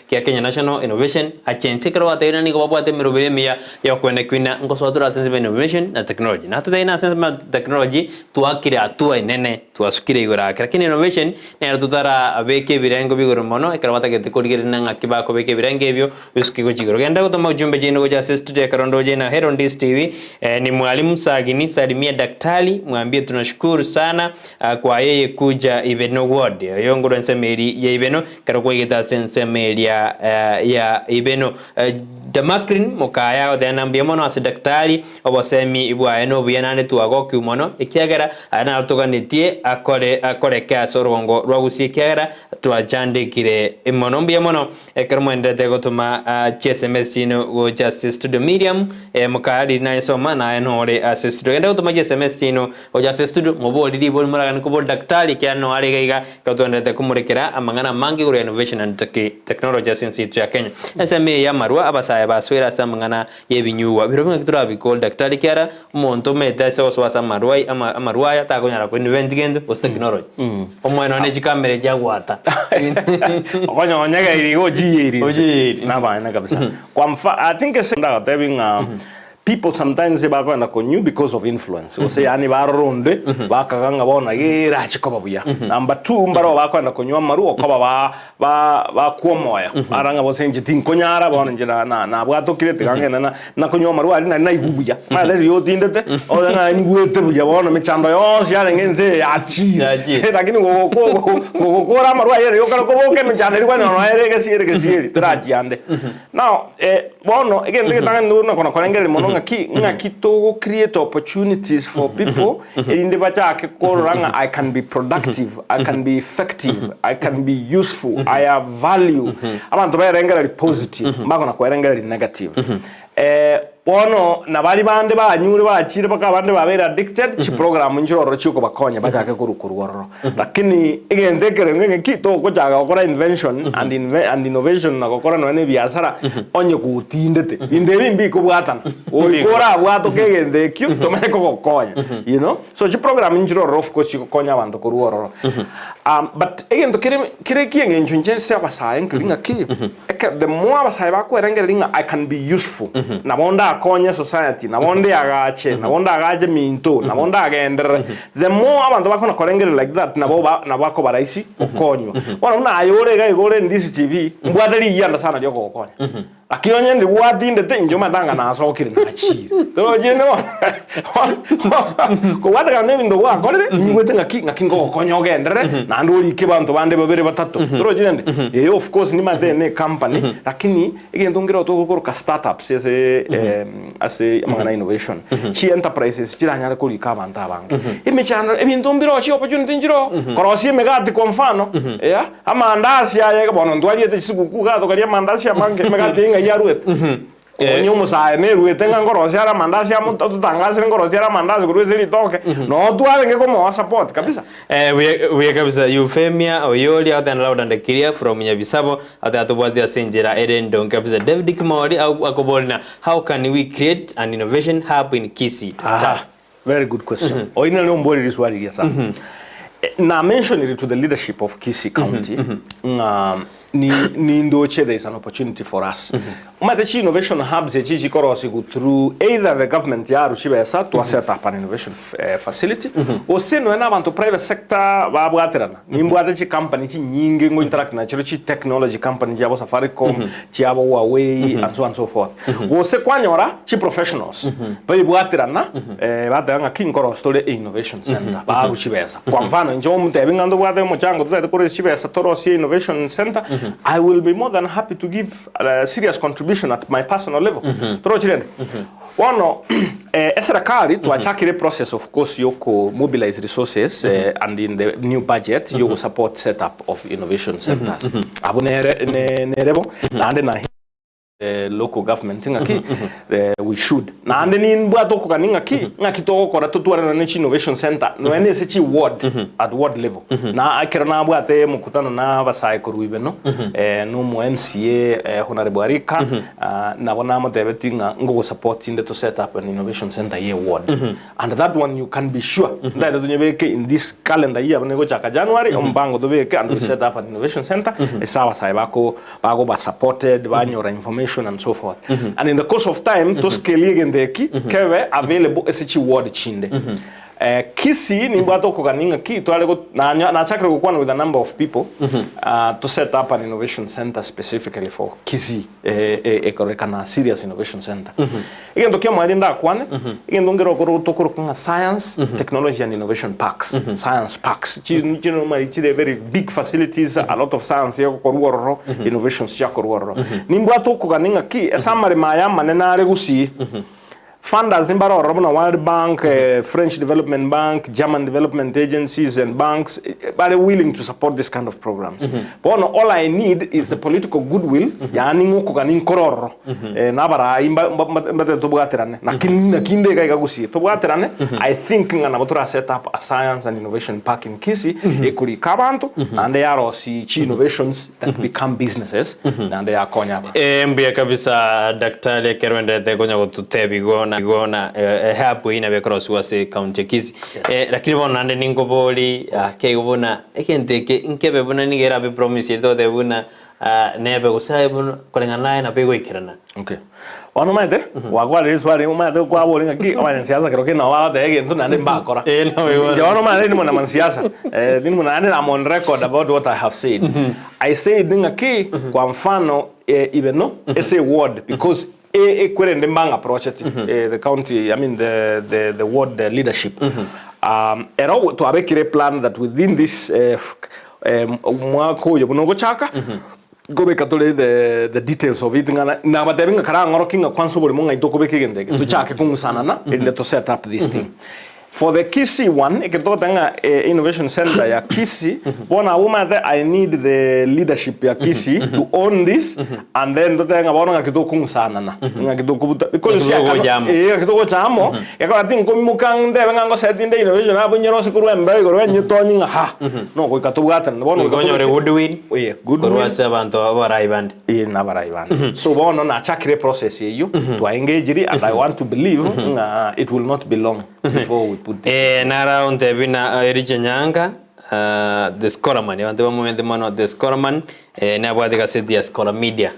[SPEAKER 1] gia Kenya National Innovation Agency ekero batebirie nigo babwate emeroberi emiya yokwenda kwina ngosoa tore ase ensemo ya Innovation na Technology. Natotebie na ase ensemo ya Technology twakire hatua enene twasukire igoro ake lakini Innovation nero totarabeka ebirengo bia igoro mono ekero batagete korigereria ng'aki bakobeka ebirengo ebio Bisuke gochia igoro. Genda gotoma ujumbe chiaino gocha ase studio ekero ndoche na Hello Ndisi TV. Eh, ni mwalimu Sagini salimia daktari mwambie tunashukuru sana ah, kwa yeye kuja Ibeno ward. Oyo ngorwa ensemo eri ya Ibeno ekero kwaigete ase ensemo eria eh, ya Ibeno. Eh, Damakrin mokaya agoteba na mbuya mono ase daktari obosemi bwaye nobuya naende twagokiwa mono ekiagera aya naro toganetie akore akoreke ase orogongo rwa Gusii ekiagera twachandekire mono mbuya mono Ekero mwenderete gotoma chiSMS chiaino gocha ase studio Miriam mokaya riria nayesoma naye nore ase studio. Genda gotoma chiSMS chiaino gocha ase studio mobori ribori moragane kobori daktari ekiagera noyo are iga iga ekero twenderete komorekera amang'ana amange igoro ya innovation and technology ase ense yaito ya Kenya. Ensemo eye y'amarwa abasae basoire ase amang'ana y'ebinyugwa birobio ng'aki torabikore daktari ekiagera omonto omanyete ase gosoa ase amarwa amarwa aya takonyara ko invent gento gose technology. Omwene one chikamera echi agwata.
[SPEAKER 2] Okonyonyega iri iga ochiyeiri inse.
[SPEAKER 1] Ochiyeiri.
[SPEAKER 2] Nabaene kabisa. Kwa mfa I think ase ndagotebi ng'a people sometimes bakoenda konywa because of influence gose yaani barora onde bakaga ng'a bono erache koba buya. Number two mbaroo bakoenda konywa amarwa okoba ba ba bakwa omoyo, barora ng'a gose inche tinkonyara bono inche na na nabwatokire tiga ngende na nakonywa amarwa aria nari naigwa buya. Omanyete riria otindete, obe ng'a nyigwete buya bono emechando yonsi yarenge ense eye yachire.
[SPEAKER 1] Yachire.
[SPEAKER 2] Lakini gogoko gogokora amarwa ayio riria okare koboka emechando eria kwanyora nonya ere egesieri egesieri terachia ande. Now bono egento egetang'ani nigo nakona korengereria mono ng'aki ng'aki togo create opportunities for people erinde bachake korora ng'a I can be productive, I can be effective, I can be useful, I have value. Abanto baerengererie positive, mbakona koerengereria negative. Bono na baria bande banyure bachire mpaka abande babeire addicted, chiprogram nchire ororo chiokobakonya bachake korwa korwa ororo. Lakini egento ekereng'o ng'aki togochaka gokora invention and inve and innovation na gokora nonya na ebiasara onye gotindete. Binto ebi mbikobwatana. Goika orabwatoke egento ekio tomanye kogokonya you know. So chiprogram nchire ororo of course chigokonya abanto korwa ororo. But egento kere kere ekieng'encho inche ase abasae nkeri ng'aki, eke the more abasae bakwerengereria ng'a I can be useful, nabo ndakonye society, nabo ndeagache, nabo ndagache eminto, nabo ndagenderere, the more abanto bakona korengereria like that nabo ba nabo akoba rahisi gokonywa. Bono buna aye ore iga iga ore in this TV, mbwate riyianda sana riokogokonya. Lakini onye ndi gwatindete inche omanyete anga nasokire nachire. Torochi rende bono kobwatekana na ebinto gwakorire, ninyigwete ng'aki ng'aki nkogokonya ogenderere naende orike abanto bande babere batato. Torochi rende? Eeh of course nimanyete eye ne ecompany, lakini egento nkere togokoroka startups ase ase amang'ana ya innovation, chi enterprises chiranyare korika abanto abange. Emechando ebinto mbire oo chi opportunity nchire oo, korosia emegati kwa mfano, yeah. Amandasi aya iga bono ntwariete chisiguku iga tokaria amandasi amange, emegati eye ng'ai yaruete? Onye omosae neruete ng'a nkorosia are amandasi amo totangasire nkorosia are amandasi korwa ase ritoke, noo twarenge komoa support kabisa.
[SPEAKER 1] Eh, buya buya kabisa Euphemia Oyori agotenda loud and clear from Nyabisabo agoteba tobwate ase enchera ere endonge kabisa David Kimori akoboria how can we create an innovation hub in Kisii?
[SPEAKER 2] Aha, very good question. Oyi nere omborire riswali riria sana. Na mentionire to the leadership of Kisii County ng'a ni nindoche there is an opportunity for us. Omanyete chi innovation hubs echi chikorosigwa through either the government yarwa chibesa twa set up an innovation facility gose nonya na abanto private sector babwaterana. Nimbwate chi company chinyinge ngo interact nachio chi technology company chiabo Safaricom, chiabo Huawei and so and so forth. Gose kwanyora chi professionals baibwaterana bateba ng'aki nkorosia tore einnovation center barwa chibesa. Kwa mfano inche omotebi ng'a ntobwate omochango totagete korwa chibesa torosie innovation center, I will be more than happy to give a serious contribution at my personal level. Torochi rende? Bono eserekari twachakire eprocess of course yoko mobilize resources and in the new budget yogo support set up of innovation centers. Abwo nere nere bo naende na local government ng'aki we should. Naende nimbwate okogania ng'aki ng'aki togokora totware nonya ne chi innovation center nonya na ase chi ward at ward level. Na ekero nabwate omokutano na abasae korwa Ibeno na omo MCA Honourable Arika Nabo namotebetie ng'a ngogosupport inde to set up an innovation center ye ward and that one you can be sure ntaete tonyebeke in this calendar year buna egochaka January omopango tobeke and we set up an innovation center ase abasae bako bakoba supported banyora information and so forth and in the course of time to scale egento eki kebe available ase chi ward chinde. Kisii nimbwate okogania ng'aki tware go nanyo nachakire gokwana with a number of people to set up an innovation center specifically for Kisii ekororekana serious innovation center. Egento ki'omoerio ndakwane, egento nkere okoro tokoroka ng'a science, technology and innovation parks, science parks chi chi normally chire very big facilities, a lot of science egokorwa ororo, innovations chiakorwa ororo. Nimbwate okogania ng'aki ase amaremo aya amanene are Gusii, Funders mbare ororo buna World Bank, French Development Bank, German Development Agencies and banks bare willing to support this kind of programs. Bono all I need is the political goodwill yaani ng'a okogania nkore ororo na abarai mbatebe tobwaterane naki naki inde iga iga gusii tobwaterane I think ng'a nabo tora set up a science and innovation park in Kisii ekorika abanto naende yarosie chi innovations that become businesses naende yakonya abanto.
[SPEAKER 1] Ee mbuya kabisa daktari ekero oenderete konya gototebia igo na igo na ehub eyio nabo ekorosiwa ase ecounty ya Kisii. Lakini bono naende ninkobori ake igo buna egento eke nkebe buna nigo erabe promise eri togoteba buna nebe gose aye buna koreng'ana naye nabo egoikerana.
[SPEAKER 2] Okay. Bono omanyete, gwakwarire riswali omanyete kwabori ng'aki abanyansiasa kero kende nabo bagoteba egento naende mbakora.
[SPEAKER 1] Eh, nabo igo.
[SPEAKER 2] Inche bono omanyete ndi mwanasiasa, eh, tindi mwana naende I'm on record about what I have said. I said ng'aki, kwa mfano, eh, Ibeno, ase eward, because e- ekwerende mbang'approacheti, eh, the county, I mean the, the, the ward leadership. Um, ero twabekire eplan that within this eh, eh, omwaka oyo buna ogochaka, Nkobeka tore the the details of it ng'a nabatebi ng'a karang'orokie ng'a kwansa oborimo ng'a intwe okobeka egento eke tochake kong'usanana erinde to set up this thing. For the Kisii one ekero togoteba ng'a innovation center ya Kisii bono abwo omanyete I need the leadership ya Kisii to own this and then totebe ng'a bono ng'aki tokong'usanana ng'aki tokobuta because
[SPEAKER 1] Ng'aki togocha amo.
[SPEAKER 2] eh ng'aki togocha amo Gekogera tinkoimoka ntebe ng'a ngoseti nde innovation abwo nyerose korwa embeo igoro enyetonyi ng'a ha no goika tobwatane bono
[SPEAKER 1] Goika onyore goodwill
[SPEAKER 2] Oye, goodwill.
[SPEAKER 1] korwa ase abanto abarai bande.
[SPEAKER 2] Ee, nabarai bande. So bono nachakire eprocess eyio, twaengagiri and I want to believe ng'a it will not be long before we put this.
[SPEAKER 1] Eh, nara ontebi na Elijah Nyanga, ah, the scholar man, abanto bamomanyete mono the scholar man, eh, nabwate egaseti ya Scholar Media.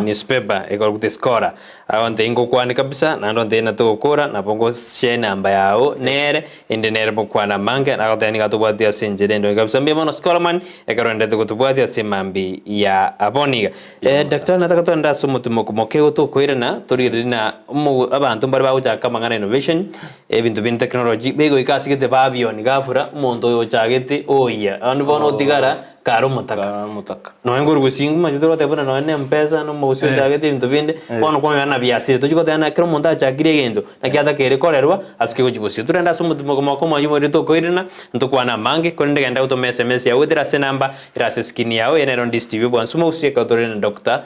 [SPEAKER 1] Newspaper ekorokwa The Scholar. Agontebia ngokwane kabisa naende ontebie na togokora nabo ngo share enamba yao nere ende nere mokwane amange nagotebia nigo atobwatie ase enchera ende kabisa mbuya mono Scholar man ekero oendete gotobwatia ase emambia ya bono iga. Daktari nataka togende ase omotimoko moke igo tokoirana torigererie na omo abanto mbare bagochaka amang'ana innovation ebinto binde technology begoika ase gete babioni ghafla omonto oyo ochagete oyia abande bono otigara Kare omotaka.
[SPEAKER 2] Kare omotaka.
[SPEAKER 1] Nonya nkorwa gusii ng'umachete ogoteba buna nonya ne mpesa na omogusii ochagete ebinto binde, bono kwanyora na biasire. Tochi goteba na kera omonto achakire egento, naki atakeire korerwa ase kegochi gosira. Torende ase omotimoko omoko omwanchi omoerio tokoirana, ntokwane amange, korende genda gotoma esemesi yago goetera ase enamba ere ase eskrini yao, eye nero Ndisi TV Obwansu Omogusii ekero tore na Doctor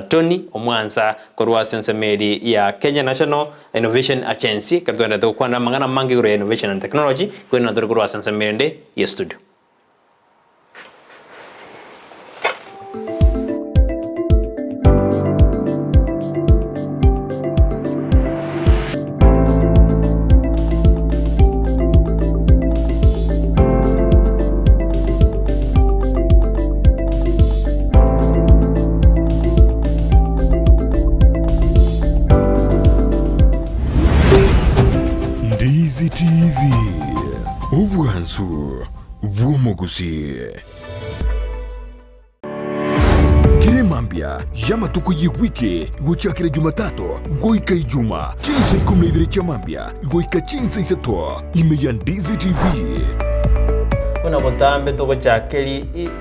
[SPEAKER 1] Tony Omwansa korwa ase ensemo eria ya Kenya National Innovation Agency, ekero togenderete gokwanera amang'ana amange igoro ya innovation and technology, koirana tore korwa ase ensemo erende ye studio.
[SPEAKER 3] Ndizi TV, obwansu bw'omogusii. Kera emambia y'amatuko y'ewiki gochakera Jumatatu goika Ijuma, chinsa ikomi na ibere chia mambia goika chinsa isato, ime ya Ndizi TV.
[SPEAKER 1] Buna botambe togochaka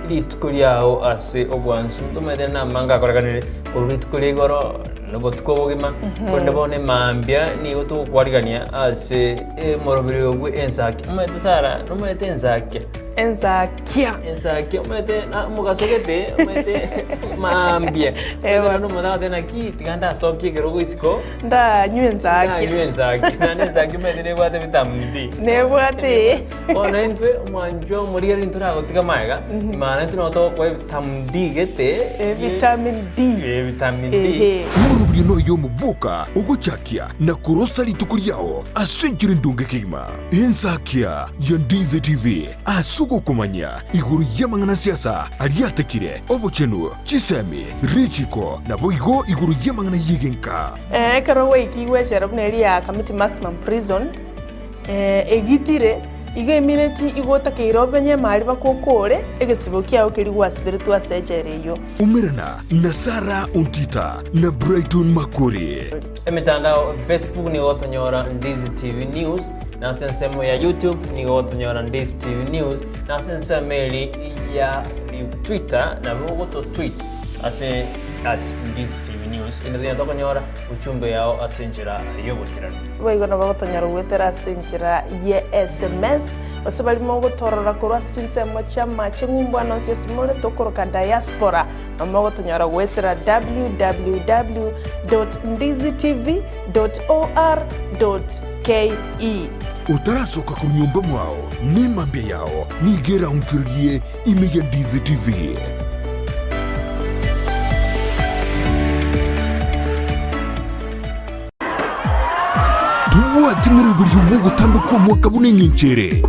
[SPEAKER 1] rituko riao ase obwansu, ntomanyete namange akorekanire korwa rituko ria igoro na obotuko obogima, korende bono emambia nigo togokwarigania ase omoroberi oyo bwe ensaki. Omanyete Sarah, nomanyete ensakia?
[SPEAKER 4] Ensakia.
[SPEAKER 1] Ensakia omanyete na omogaso gete, omanyete mambia.
[SPEAKER 4] Eeh bono.
[SPEAKER 1] Naende omonto agoteba naki tiga ndasokie ekerogo isiko,
[SPEAKER 4] Ndanywe ensakia.
[SPEAKER 1] ndanywe ensakia. Naende ensakia omanyete nebwate vitamin D.
[SPEAKER 4] Nebwate.
[SPEAKER 1] Bono intwe omwanchwa omorigereria ntoragotiga magega, maana intwe nabo togokoa evitamin D gete,
[SPEAKER 4] Vitamin D.
[SPEAKER 1] Vitamin D.
[SPEAKER 4] Ehe.
[SPEAKER 3] Omorobio noyo omoboka ogochakia na korosa rituko riao ase enchera endonge kegima. Ensakia ya Ndizi TV ase ogokomanya igoro y'amang'ana siasa aria atekire, obochenu, chisemi, richiko, naboigo igoro y'amang'ana y'egenka.
[SPEAKER 4] Ekero gwaikigwe echela buna eria ya Kamiti Maximum Prison, Egitire, igo emineti igo otakeire obenye emari bakokore egesibo kiao keria gwasiberetwe ase echela eyio.
[SPEAKER 3] Umerana na Sarah Ontita na Brighton Makori.
[SPEAKER 1] Emetandao, Facebook nigo gotonyora Ndizi TV News, na ase ensemo ya YouTube nigo gotonyora Ndizi TV News, na ase ensemo eri ya Twitter nabo ogoto tweet ase at Ndizi TV News, ende tonyare tokonyora uchumbe yao ase enchera y'oboikeranu.
[SPEAKER 4] Boigo nabo gotonyara goetera ase enchera ye sms, gose baria mogotorora korwa ase chinsemo chi'amache ng'umbu ande onsi ase more tokoroka diaspora, nabo mogotonyora goetera www dot ndizitv dot or dot ke.
[SPEAKER 3] Otarasoka korwa nyomba mwao, nemambia yao nigo eraonchorerie ime ya Ndizi TV. Tobwati moroberio bw'ogotambe kw'omwaka buna engencho ere.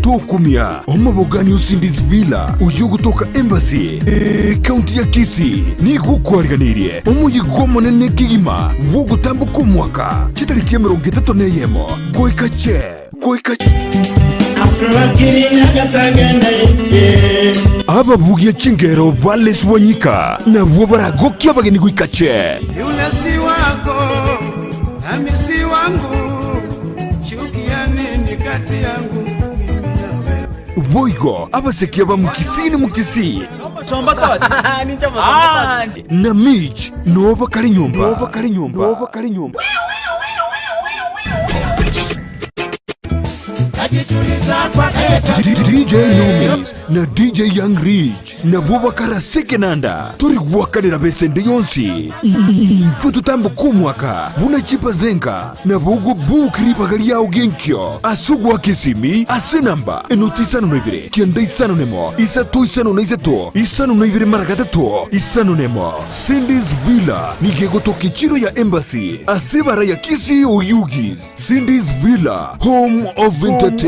[SPEAKER 3] Tokumia omobogani o Cindy's Villa oyio ogotoka Embassy, ekaunti ya Kisii, nigo okwariganeirie omoyega omonene kegima bw'ogotambe kw'omwaka chitariki 31 goika che. Ababugia chingero ba Les Wanyika nabwo baragokie abageni goika che.
[SPEAKER 5] Yule si wako nami si wangu, chuki ya nini kati yangu mimi na wewe?
[SPEAKER 3] Boigo abasekia ba Mukisii ni Mukisii na Mitch noo bakare nyomba. DJ Nomis na DJ Young Rich nabwo bakarase ekenanda tori gwakanera besende yonsi intwe totamboke omwaka buna chipazenga nabo ogobook ribaga riao genkio ase ogoaka esimi ase enamba enoti isano na ibere kianda isano nemo isato isano na isato isano na ibere mara gatato isano nemo Cindy's Villa nigo egotoka echiro ya Embassy ase ebara ya Kisii Oyugis Cindy's Villa, home of entertainment.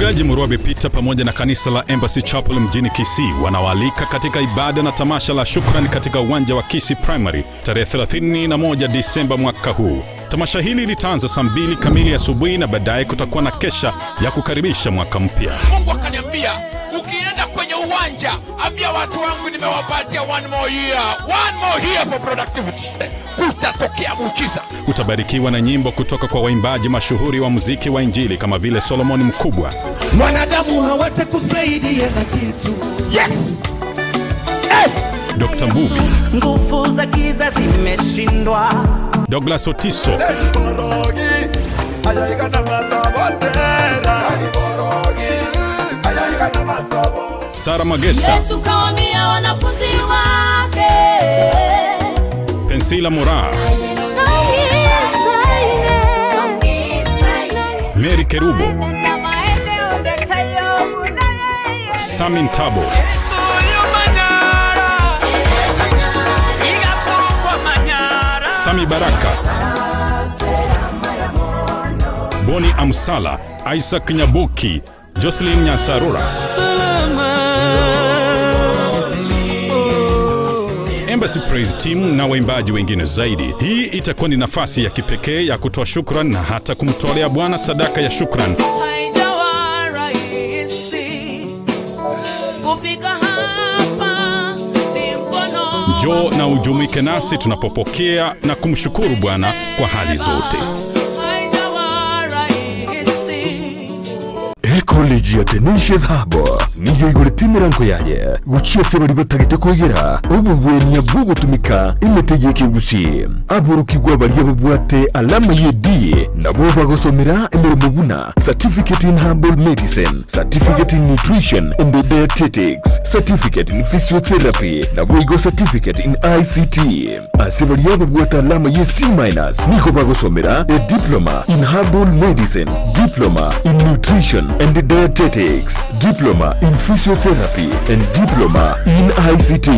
[SPEAKER 6] Mchungaji Murwabe Peter pamoja na kanisa la Embassy Chapel mjini Kisii wanawaalika katika ibada na tamasha la shukrani katika uwanja wa Kisii Primary tarehe 31 Disemba mwaka huu. Tamasha hili litaanza saa 2 kamili asubuhi na baadaye kutakuwa na kesha ya kukaribisha mwaka mpya.
[SPEAKER 7] Mungu akaniambia ukienda kwenye uwanja ambia watu wangu nimewapatia one more year, one more year for productivity. Kutatokea muujiza.
[SPEAKER 6] Utabarikiwa na nyimbo kutoka kwa waimbaji mashuhuri wa muziki wa Injili kama vile Solomon Mkubwa,
[SPEAKER 5] Wanadamu hawatakusaidia na kitu.
[SPEAKER 7] Yes.
[SPEAKER 6] Dr. Mbuvi,
[SPEAKER 8] Nguvu za giza zimeshindwa.
[SPEAKER 6] Douglas Otiso, Sara Magesa,
[SPEAKER 9] Yesu kawaambia wanafunzi wake,
[SPEAKER 6] Pensila Mora, Mary Kerubo, Sami Ntabo, Sami Baraka, Boni Amsala, Isaac Nyabuki, Jocelyn Nyasarura, Embassy Praise Team na waimbaji wengine zaidi. Hii itakuwa ni nafasi ya kipekee ya kutoa shukran na hata kumtolea Bwana sadaka ya shukran.
[SPEAKER 9] Haijawa rahisi kufika hapa, ni mkono
[SPEAKER 6] Njoo na ujumuike nasi tunapopokea na kumshukuru Bwana kwa hali zote.
[SPEAKER 9] Haijawa rahisi.
[SPEAKER 3] Ecollege ya Tenacious Hub niyo igurete emirango yaye guchia ase bari batagete kwegera obobwenia bogotumika emete ya ekegusi aborokigwa baria babwate alama ye D nabo bagosomera emeremo buna certificate in herbal medicine, certificate in nutrition and dietetics, certificate in physiotherapy nabo igo certificate in ICT. Ase baria babwate alama ye C minus nigo bagosomera a diploma in herbal medicine, diploma in nutrition and dietetics, diploma in physiotherapy and diploma in ICT.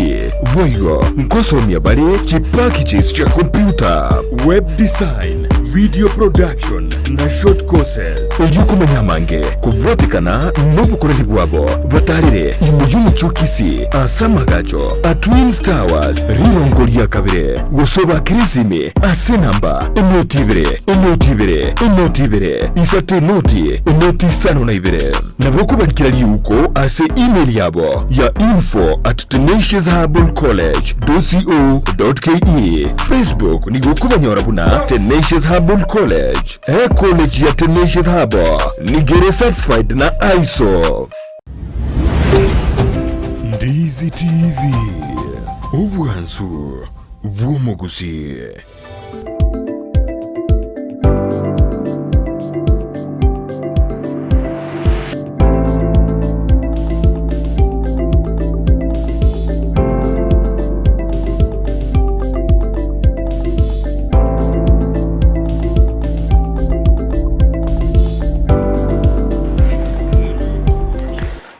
[SPEAKER 3] Bwaigo nkosomia bare chipackages cha computer, web design, video production na short courses. Eliokumanya mange kubwatikana n'obukoreri bwabo batarire imo y'omuchokisi asamagacho a Twins Towers rirongo ria kabere gosoba kirisimi ase namba enoti ibere enoti ibere enoti ibere isate enoti enoti isano na ibere nabo kubarikira riuko ase email yabo ya info at tenaciousherbalcollege.co.ke. Facebook nigo kubanyora buna Tenacious Herbal College. E college ya Tenacious Herbal nigere certified na ISO. Ndizi TV obwansu bw'omuguzi.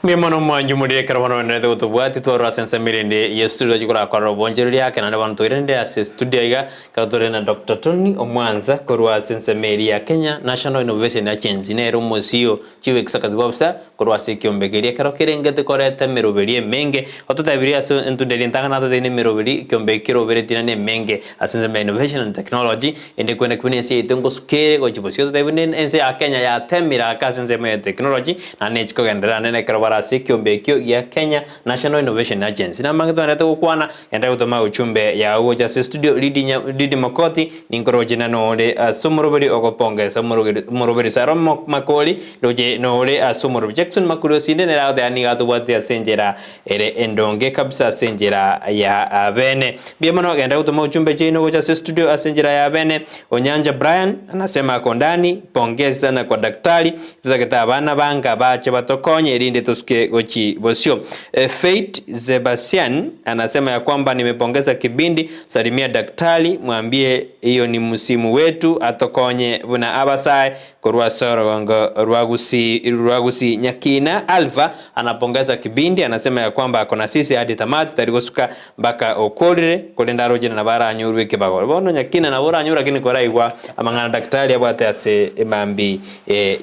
[SPEAKER 1] Mimono mwanju muri ekero bono wenderete gotobwati twarora ase ensemo erinde ya studio chikorakorera obonchereria ake naende bono toirende ase studio iga ekero tore na Dr. Tony Omwanza korwa ase ensemo eria ya Kenya National Innovation Agency nere omosio chief executive officer korwa ase ekiombe keria ekero kerengete koreta emeroberi emenge ototebirie ase entunda eria entang'ani atoteine emeroberi ekiombe eki keroberetie naende emenge ase ensemo ya innovation and technology ende kwenda kibuna ense yaito ngosukere gochia bosio totebi buna ense ya Kenya yatemire ake ase ensemo ya technology naende nechikogenderera naende ekero bare ase ekiombe ekio gia Kenya National Innovation Agency. Namange twanete gokwana enda gotoma uchumbe yago gocha ase studio Lidi Lidi Makoti ninkoroche na nore ase omoroberi ogopongesa omoroberi Saro Makori roche nore ase omoroberi Jackson Makori osinde nere agoteba nigo atobwate ase enchera ere endonge kabisa ase enchera ya abene. Mbuya mono genda gotoma uchumbe chiaino gocha ase studio ase enchera ya abene. Onyanja Brian anasema ako ndani, pongezi sana kwa daktari, tutagete abana banga bache batokonye erinde. tosuke gochi bosio. Faith Zebastian anasema ya kwamba nimepongeza kibindi, salimia daktari mwambie iyo ni msimu wetu atokonye buna abasae korwa ase orogongo rwa Gusii rwa Gusii. Nyakina Alpha anapongeza kibindi anasema ya kwamba ako na sisi hadi tamati tari gosuka mpaka okorire korende aroche nabo aranyorwe ekebago. Bono Nyakina nabo oranyore lakini koraigwa amang'ana daktari abwate ase emambi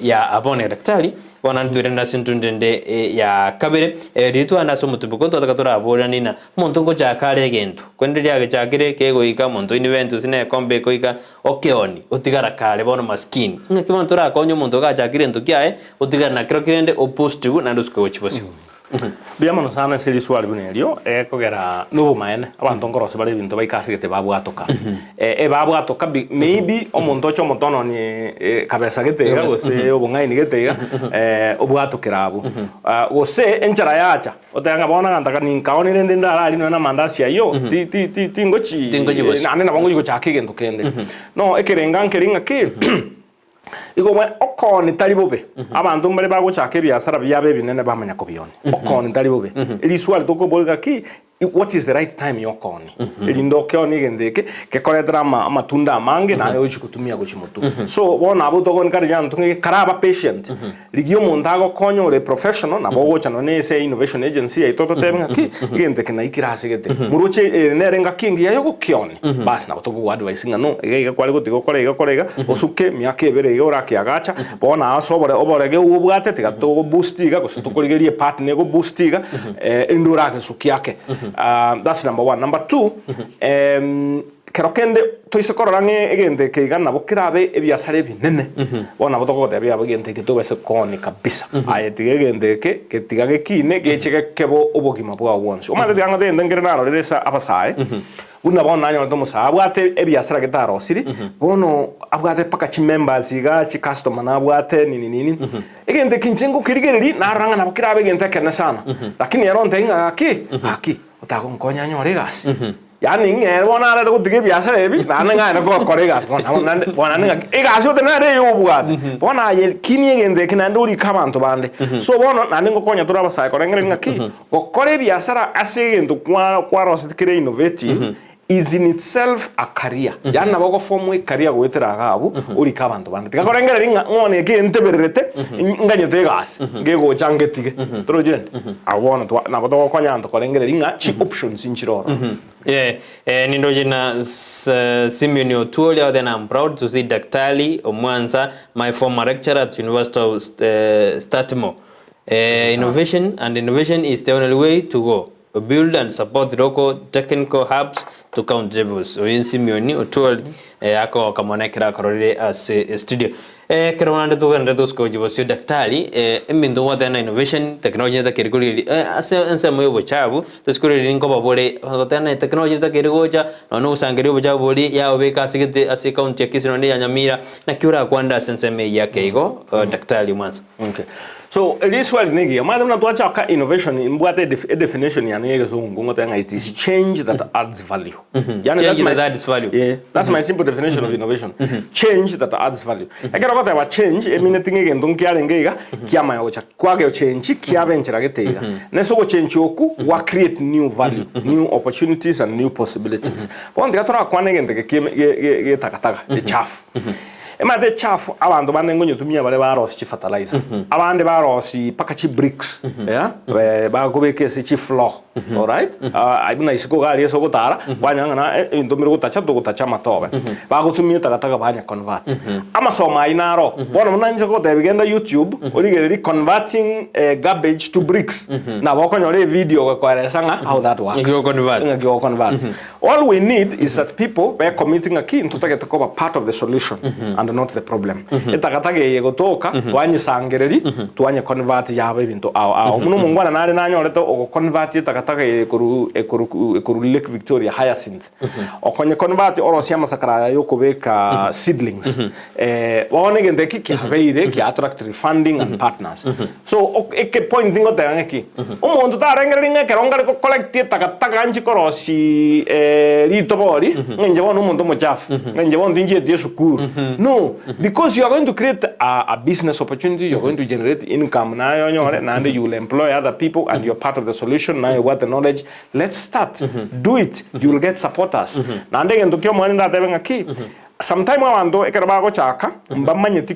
[SPEAKER 1] ya abone daktari Bono ntwirende ase entundu ende ya kabere, riria twaenda ase omotuboko ntwataka toraboranie ng'a omonto ngochaka are egento, korende riria agechakire kegoika omonto oinwe gose na ekombe ekoika okeoni otigara kare bono maskini. Ng'aki bono torakonye omonto ogachakire egento kiaye otigare nakerokio rende opostiwu naende osuke gochia bosio.
[SPEAKER 2] Mbuya mono sana ase riswali buna erio, ekogera nobomaene, abanto nkorosia bare ebinto baike ase gete babwatoka. Ebabwatoka bi maybe omonto oche omotononi kabesa gete iga gose obong'aini gete iga, obwatokera abwo. Gose enchara yacha, otebe ng'a bono agantaka ninkaoni rende ndararie nonya na amandasi ayio, ti ti ti tingochi
[SPEAKER 1] Tingochi bosio.
[SPEAKER 2] naende nabo ngochi gochaka egento kende. No ekerenga nkeri ng'aki. Igo bwe okooni tari bobe. Abanto mbare bagochaka ebiasara biabo ebinene bamanya kobionia. Okooni tari bobe. Riswali tokoboria gaki, what is the right time ya okooni? Erinde okeonie egento eke, kekoretera ama amatunda amange naye ochi gotumia gochia motwe. So bono abwo togoencourage abanto ng'a karaba patient, rigia omonto agokonye ore professional, nabo ogocha nonye ase innovation agency yaito ototebe ng'aki, egento eke naikire ase gete. Moroche ere nere engaki engiya ya ogokeonia. Bas nabo tokogoa advice ng'a no, iga iga kware gotiga okore iga okore iga, osuke emiaka ebere iga orakeagacha, bono ase obore oborege obwo obwate tiga togo boost iga gose tokorigerie epartner ego boost iga, erinde oragesukia ake. That's number one. Number two, kero kende toise korora ng'a egento eke iga nabo kerabe ebiasara ebinene, bono nabo tokogotebia yaba egento eke tobase koonia kabisa. Aye tiga egento eke, tiga gekine geche gekebe obogima bwao bwonsi. Omanyete tiga ng'ote egento nkere narorire ase abasae, Buna bono nanyorete omosae abwate ebiasara gete arosiri, bono abwate mpaka chimembers iga, chicustomer nabwate nini nini. Egento eke inche ngokerigereria, narora ng'a nabo kerabe egento ekenene sana. Lakini ere ontebia ng'a gaki, gaki, otagonkonya nyore egasi. Yaani ng'a ere bono arete gotiga ebiasara ebi, naende ng'a aende gokora egasi. Bono nabo naende, bono naende ng'aki, egasi ote nere eye obwate. Bono aye kinia egento eke naende orike abanto bande. So bono, naende ngokonya tore abasae korengereria ng'aki, Gokora ebiasara ase egento kwaroseti kere innovative is in itself a career. Yaani nabo ogoform e career goetera iga abwo orike abanto bande. Tiga korengereria ng'a ng'o eke ntebererete nganyete egasi ngegocha ngetige. Torochi rende? Abwo bono twa nabo togokonya abanto korengereria ng'a chi options nchire ororo.
[SPEAKER 1] Yeah, eh, nindoche na Simeon Otuoli out there, I'm proud to see Daktari Omwansa, my former lecturer at University of Strathmore. Innovation and innovation is the only way to go. Build and support local technical hubs to count levels. Oyo Simeon Otuoli akogoka mono ekero akororire ase studio. Ekero naende togenderete gosika gochia bosio daktari, ebinto ngwateba na innovation, technology netakeire korigereria ase ensemo ya obochafu, tosikorigereria nkoba bore, goteba na technology netakeire gocha, nonya na ogosangereria obochafu boria yabobeka ase gete ase ecounty ya Kisii nonya na eya Nyamira, naki orakwanere ase ensemo eyio ake igo daktari Omwansa?
[SPEAKER 2] Okay. So riswali nigiya, omanyete buna twachaka innovation mbwate edef- edefinition yane ya egesongo ngoteba ng'a it is change that adds value. Yani
[SPEAKER 1] Change
[SPEAKER 2] that's my
[SPEAKER 1] that adds value.
[SPEAKER 2] Yeah, that's my simple definition of innovation. Change that adds value. Ekero ogoteba change emineti ng'a egento nkiarenge iga kiamanya gocha kwagechange kiaba enchera gete iga. Nase ogochange okwo gwa create new value, new opportunities and new possibilities. Bono tiga torakwane egento eke kie gie gie getakataka, echafu. Emate echafu abanto bande ngonyetumia bare barosia chifertilizer, abande barosia mpaka chibricks yeah, bakobeka ase chifloor alright, buna isiko iga aria ase ogotara, kwanyora ng'a na ebinto mbire gotacha togotacha amatobe, bagotumia etakataka banya convert. Amasomo ayio naro, bono buna inche ngogotebia genda youtube origererie converting garbage to bricks, nabo okonyora evideo egokoeresa ng'a how that works.
[SPEAKER 1] Ng'aki ogoconvert.
[SPEAKER 2] Ng'aki ogoconvert. All we need is that people be commit ng'aki ntotagete koba part of the solution and not the problem. Etakataka eye egotoka twanyesangereri twanye convert yaba ebinto ao ao. Buna omongwana nare nanyorete ogo convert etakataka eye ekoru ekoru ekoru Lake Victoria hyacinth. Okonye convert orosie amasakara aya yokobeka seedlings. Bono egento eki kiabeire kia attract refunding and partners. So ok eke point ngoteba ng'aki, omonto tarengereria ng'a ekero ngare go collect etakataka nchi korosi ritoba oria, ng'a inche bono omonto omochafu, ng'a inche bono tinchieti esukuru. No. No, because you are going to create a, a business opportunity, you are going to generate income naye onyore, naende you will employ other people and you are part of the solution, naye obwate knowledge. Let's start, do it, you will get supporters. Naende egento kia omwani ndatebe ng'aki, sometime abanto ekero bagochaka, mbamanyeti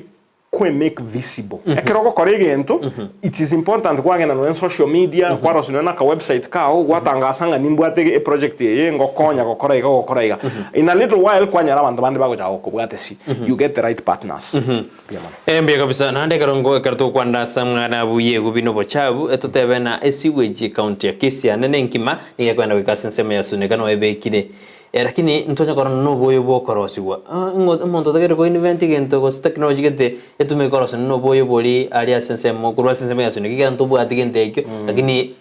[SPEAKER 2] kwe make visible. Ekero ogokora egento, it is important kwagenda nonya social media, kwarosia nonya na aka website kao, gwatangasa ng'a nimbwate eproject eye ngokonya gokora iga gokora iga. In a little while kwanyora abanto bande bagochaka gokobwatesi, you get the right partners. Mbuya mono.
[SPEAKER 1] Eh, mbuya kabisa. Naende ekero ngo ekero togokwana ase amang'ana abuya egubi na obochabu, totebe na esewage ekaunti ya Kisii ande nenkima, nigo ekogenda goika ase ensemo ya Suneka noyo ebekire. Eh, lakini ntonya korora noboyo bw'okorosiwa. Ah, ng'o omonto otagete ko invent egento gose technology gete etumeke korosia noboyo boria aria ase ensemo korwa ase ensemo ya Suneka ekiagera ntobwati gento ekio, lakini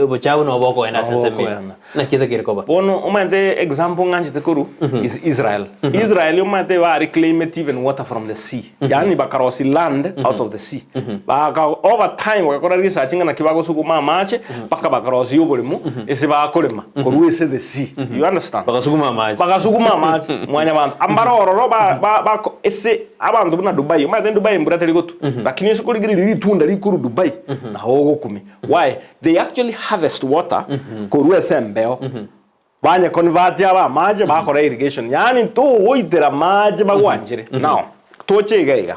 [SPEAKER 1] obochafu nabo bokogenda ase
[SPEAKER 2] Nabo
[SPEAKER 1] ensemo eyio.
[SPEAKER 2] bokogenda.
[SPEAKER 1] Naki etakeire koba.
[SPEAKER 2] Bono omanyete example ng'anchete korwa is Israel. Israel omanyete bareclaimeti even water from the sea. Yaani bakarosia land out of the sea. Baka over time bagakora research ng'a naki bagosuguma amache mpaka bakarosia oboremo ase bakorema korwa ase the sea. You understand?
[SPEAKER 1] Bagasuguma amache.
[SPEAKER 2] Bagasuguma amache mwanyabanto. Ambare ororo ba ba bako ase abanto buna Dubai. Omanyete Dubai embura teri gotwa. Lakini ase korigereria ritunda rikorwa Dubai nabo ogokumia. Why? They actually harvest water korwa ase embeo. Banye convert abe amache bakora irrigation yaani togoitera amache bagwanchere. Now toche iga iga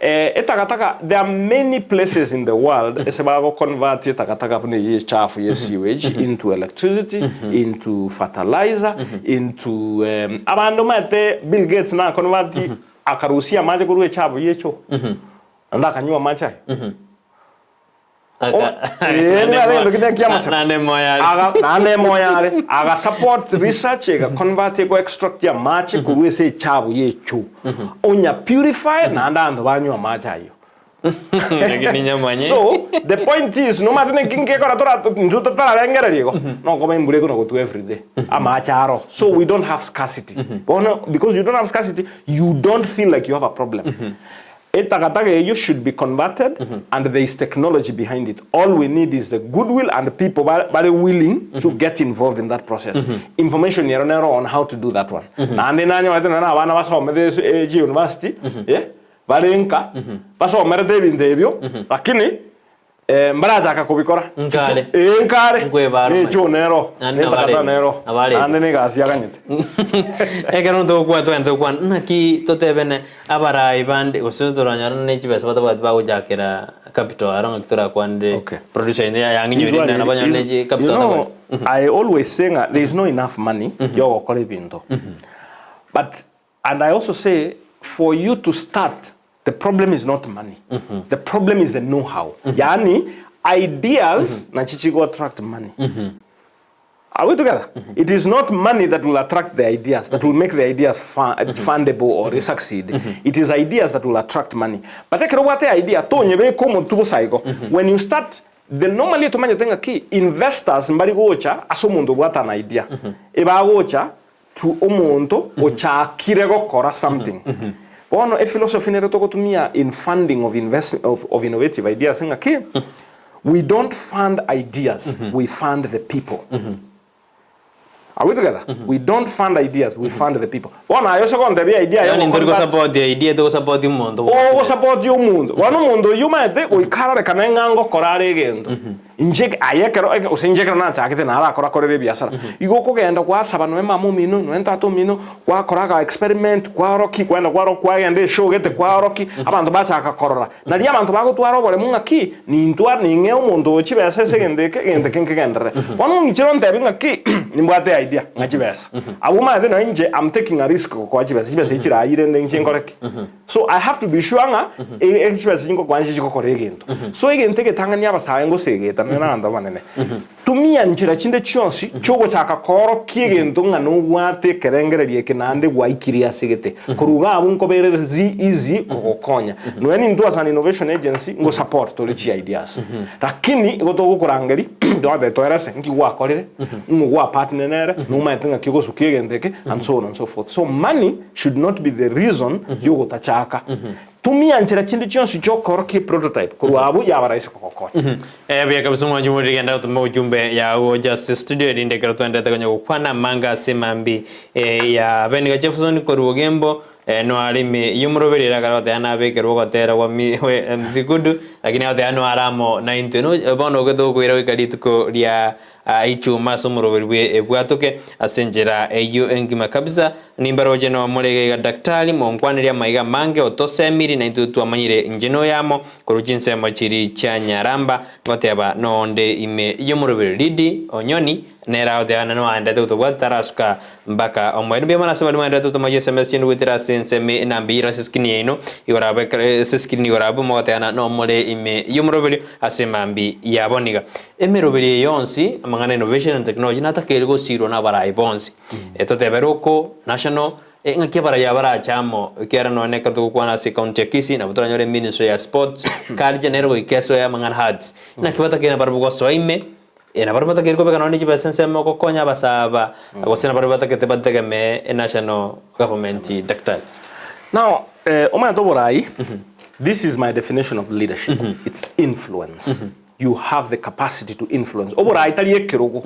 [SPEAKER 2] eh, etakataka there are many places in the world ase bago convert etakataka buna eye echafu ye sewage into electricity into fertilizer into eh, abande omanyete Bill Gates na convert akarusia amache korwa echafu ye echoo naende akanywa amache aye. Ee, nigo are egento kende kiamaseko.
[SPEAKER 1] Naende moyo are.
[SPEAKER 2] Aga- naende moyo are aga support research ega convert ego extract amache korwa ase echabu ye echoo onya purify naende abanto banywa amache ayio
[SPEAKER 1] Lakini nyamanye.
[SPEAKER 2] so the point is nomanyete naki nkekora tora intwe totararengereria igo nokoba embura ekona gotwa everyday amache aro so we don't have scarcity bono because you don't have scarcity you don't feel like you have a problem Etakataka eyio should be converted and there is technology behind it. All we need is the goodwill and people bare willing to get involved in that process. Information ero nero on how to do that one. Naende nanyorete nonya na abana basomete ase chi university eh, bare nka basomerete ebinto ebio lakini eh, mbarachaka kobikora.
[SPEAKER 1] Nkare.
[SPEAKER 2] Eh, nkare.
[SPEAKER 1] Nkwebara
[SPEAKER 2] Ne echo nero.
[SPEAKER 1] Naende
[SPEAKER 2] Ne etakataka
[SPEAKER 1] nabarebe.
[SPEAKER 2] nero.
[SPEAKER 1] Nabarebe.
[SPEAKER 2] Naende ne egasi yaganyete.
[SPEAKER 1] Ekero togokwana twagenda togokwana naki totebene Abarai bande gose toranyore ne chibesa batabwati bagochakera capital aro ng'aki torakwanere
[SPEAKER 2] Okay.
[SPEAKER 1] producer ende yang'inyoire
[SPEAKER 2] This
[SPEAKER 1] na
[SPEAKER 2] one
[SPEAKER 1] banyore
[SPEAKER 2] is-
[SPEAKER 1] ne chi
[SPEAKER 2] you
[SPEAKER 1] capital
[SPEAKER 2] know,
[SPEAKER 1] batabwati.
[SPEAKER 2] I always say ng'a there is no enough money yogokora ebinto. But and I also say for you to start the problem is not money. The problem is the know how. Yaani ideas nachi chigo attract money. Are we together? It is not money that will attract the ideas, that will make the ideas fundable or succeed. It is ideas that will attract money. But ekero obwate idea, tonyebeka omotwe bosa igo. When you start, the normally tomanyete ng'aki, investors mbari gocha ase omonto obwate an idea. Ebagocha to omonto ochakire gokora something. Bono ephilosophy nere togotumia in funding of, invest, of, of innovative ideas ng'aki, We don't fund ideas, we fund the people. Are we together? We don't fund ideas, we fund the people. Bono aye ose gontebia idea
[SPEAKER 1] Yaani ntori
[SPEAKER 2] yogoconvert-
[SPEAKER 1] gosupport idea togosupport omonto
[SPEAKER 2] ogosupport omonto bono omonto oyio omanyete goika arorekane ng'a ngokora are egento inche aye ekero gose inche ekero nachagete narakora korera ebiasara igo okogenda gwasaba nonya mama omino nonya tata omino gwakora aga experiment kwaorokia kwagenda kwaro kwagenda eshow gete kwaorokia abanto bachaka korora Nario abanto bagotwara oboremu ng'aki, Nintwa ning'ee omonto oyo chibesa ase egento eke, egento eke nkegenderere. Bono ong'ichire ontebie ng'aki, nimbwate idea, ng'a chibesa. Abwo omanyete nonya inche am taking a risk gokoa chibesa, chibesa echi chirayire rende inche nkore ki? So I have to be sure ng'a e- chibesa echi ngokoa inche chigokora egento. So egento egetang'ani abasae ngosegeta nonya na abanto abanene, Tumia nchera chinde chionsi chi'ogochaka koorokia egento ng'a nobwate ekerengererio eke naende gwaikire ase gete. Korwa iga abwo nkoberere zi easy kogokonya. Nonya nintwe as an innovation agency ngo support tore chi ideas. Lakini igo togokorangeria twateba toerese nki gwakorire, ng'o gwa partner nere, nomanyete ng'aki ogosukia egento eke and so on and so forth. So money should not be the reason yogotachaka. Tumia nchera chinde chionsi chi'okorokia eprototype korwa abwo yaba rahisi kogokonya.
[SPEAKER 1] Eh, buya kabisa omwanchi omoriri genda gotoma ujumbe yao just studio erinde ekero twaenderete konya gokwana amanga ase mambi eh, ya Beniga Jefferson korwa Ogembo. Noare ime y'omoroberi ere akare goteba nabekerwe ogotera gwa MC Kudu, lakini agoteba noare amo naintwe. No bono oke tokoira goika rituko ria Ichuma ase omoroberi bwe ebwatoke ase enchera eyio engima kabisa. Nimbaroche nomore iga iga Daktari, monkwanerie amaiga amange otosemiri naintwe twamanyire inche noyamo korwa chinsemo chiri chia Nyaramba ngoteba noonde ime y'omoroberi Lidi Onyoni Nere agoteba, Nere oaendete gotobwata tarasuka mpaka omoerio. Mbuya mono ase baria mwaenderete gotoma chiSMS chiaino goetera ase ensemo enamba eyio ere ase escreen yaino igoro abwo ekero ase escreen igoro abwo mogotebana nomore ime y'omoroberio ase emambi yabo niga. Emeroberio eye yonsi amang'ana innovation and technology natakeire gosirwa nabarai bonsi. Totebere oko national ng'aki abarai aba barache amo ekiagera nonye ekero togokwana ase ecounty ya Kisii nabo toranyore ministry ya sports, culture nere goika esoe amang'ana arts. Naki batakeire nabarabwo gosoa ime. Ee, nabarabwo batakeire kobeka nonya ne chibesa ensemo gokonya abasaaba, gose nabarabwo batagete bategemee enational government daktari.
[SPEAKER 2] Now, eh, omanyete oborai, this is my definition of leadership, it's influence. You have the capacity to influence. Oborai tari ekerogo.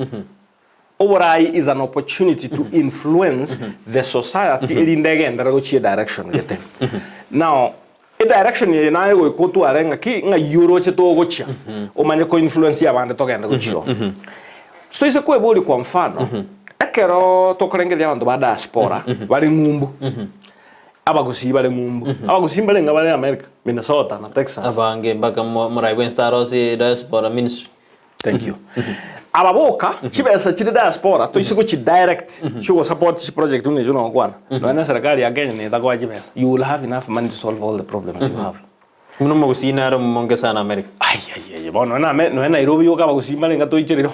[SPEAKER 2] Oborai is an opportunity to influence the society erinde egenderere gochia edirection gete. Now, Edirection eye naye goika otware ng'aki ng'ai oroche togochia omanye ko influence abande togende gochia oo. So ase kweboria kwa mfano ekero tokorengereria abanto ba diaspora bare ng'umbu abagusii bare ng'umbu abagusii mbare ng'a bare America Minnesota na Texas.
[SPEAKER 1] Abange mpaka morai bwensi tarosie diaspora ministry.
[SPEAKER 2] Thank you. Aba boka chibesa chire diaspora toise gochi direct chiogo support chi project buna echio nogokwana nonya na serikali ya Kenya netakoa chibesa you will have enough money to solve all the problems you have.
[SPEAKER 1] Buna omogusii nare omonge sana America.
[SPEAKER 2] Ai ai ai bono nonya na nonya Nairobi yoka abagusii mbarenge toichorire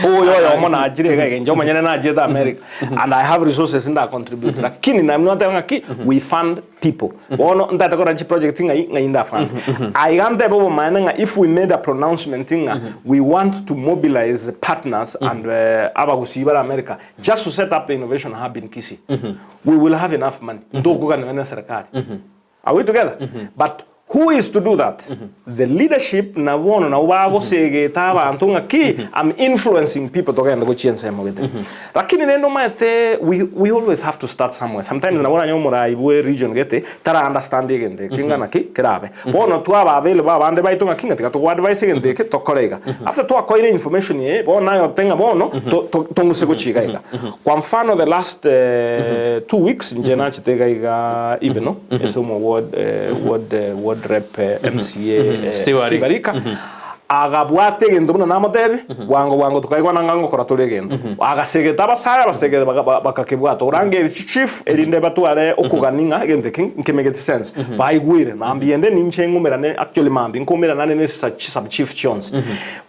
[SPEAKER 2] oyo oyomo nachire iga iga inche omonyene nachiete America and I have resources nda contribute lakini nabo nateba ng'aki we fund people bono ntagete korora chiproject ng'ai ng'ai ndafande aiga ntebe obomaene ng'a if we made a pronouncement ng'a we want to mobilize partners and abagusii bare America just to set up the innovation hub in Kisii we will have enough money ntokoganera ne serikali are we together but who is to do that the leadership na bono nabo bagosegeta abanto ng'a ki I'm influencing people togende gochia ensemo gete Lakini rende omanyete we, we always have to start somewhere sometimes nabo oranyore omorai bwe region gete tara understand egento eke ng'a naki kerabe bono twaba available abande baito ng'aki ng'a tiga togo advise egento eke tokore iga after twakoire information eye bono naye ote ng'a bono to- to- tong'use gochia iga iga kwa mfano the last 2 weeks inche nachete iga iga Ibeno ase omo ward ward ward rep MCA
[SPEAKER 1] Steve
[SPEAKER 2] Steve Arika Agabwata egento buna namotebie, bwango bwango tokaigwana ng'a ngokora tore egento. Agasegeta abasae, abasegete bakakebwata. Orangerie chichief erinde batware okogania ng'a egento eke nkemegeti sense. Baigwire, mambia ende ninche ng'umerane, actually mambia nkoumerana ne chisubchief chionsi.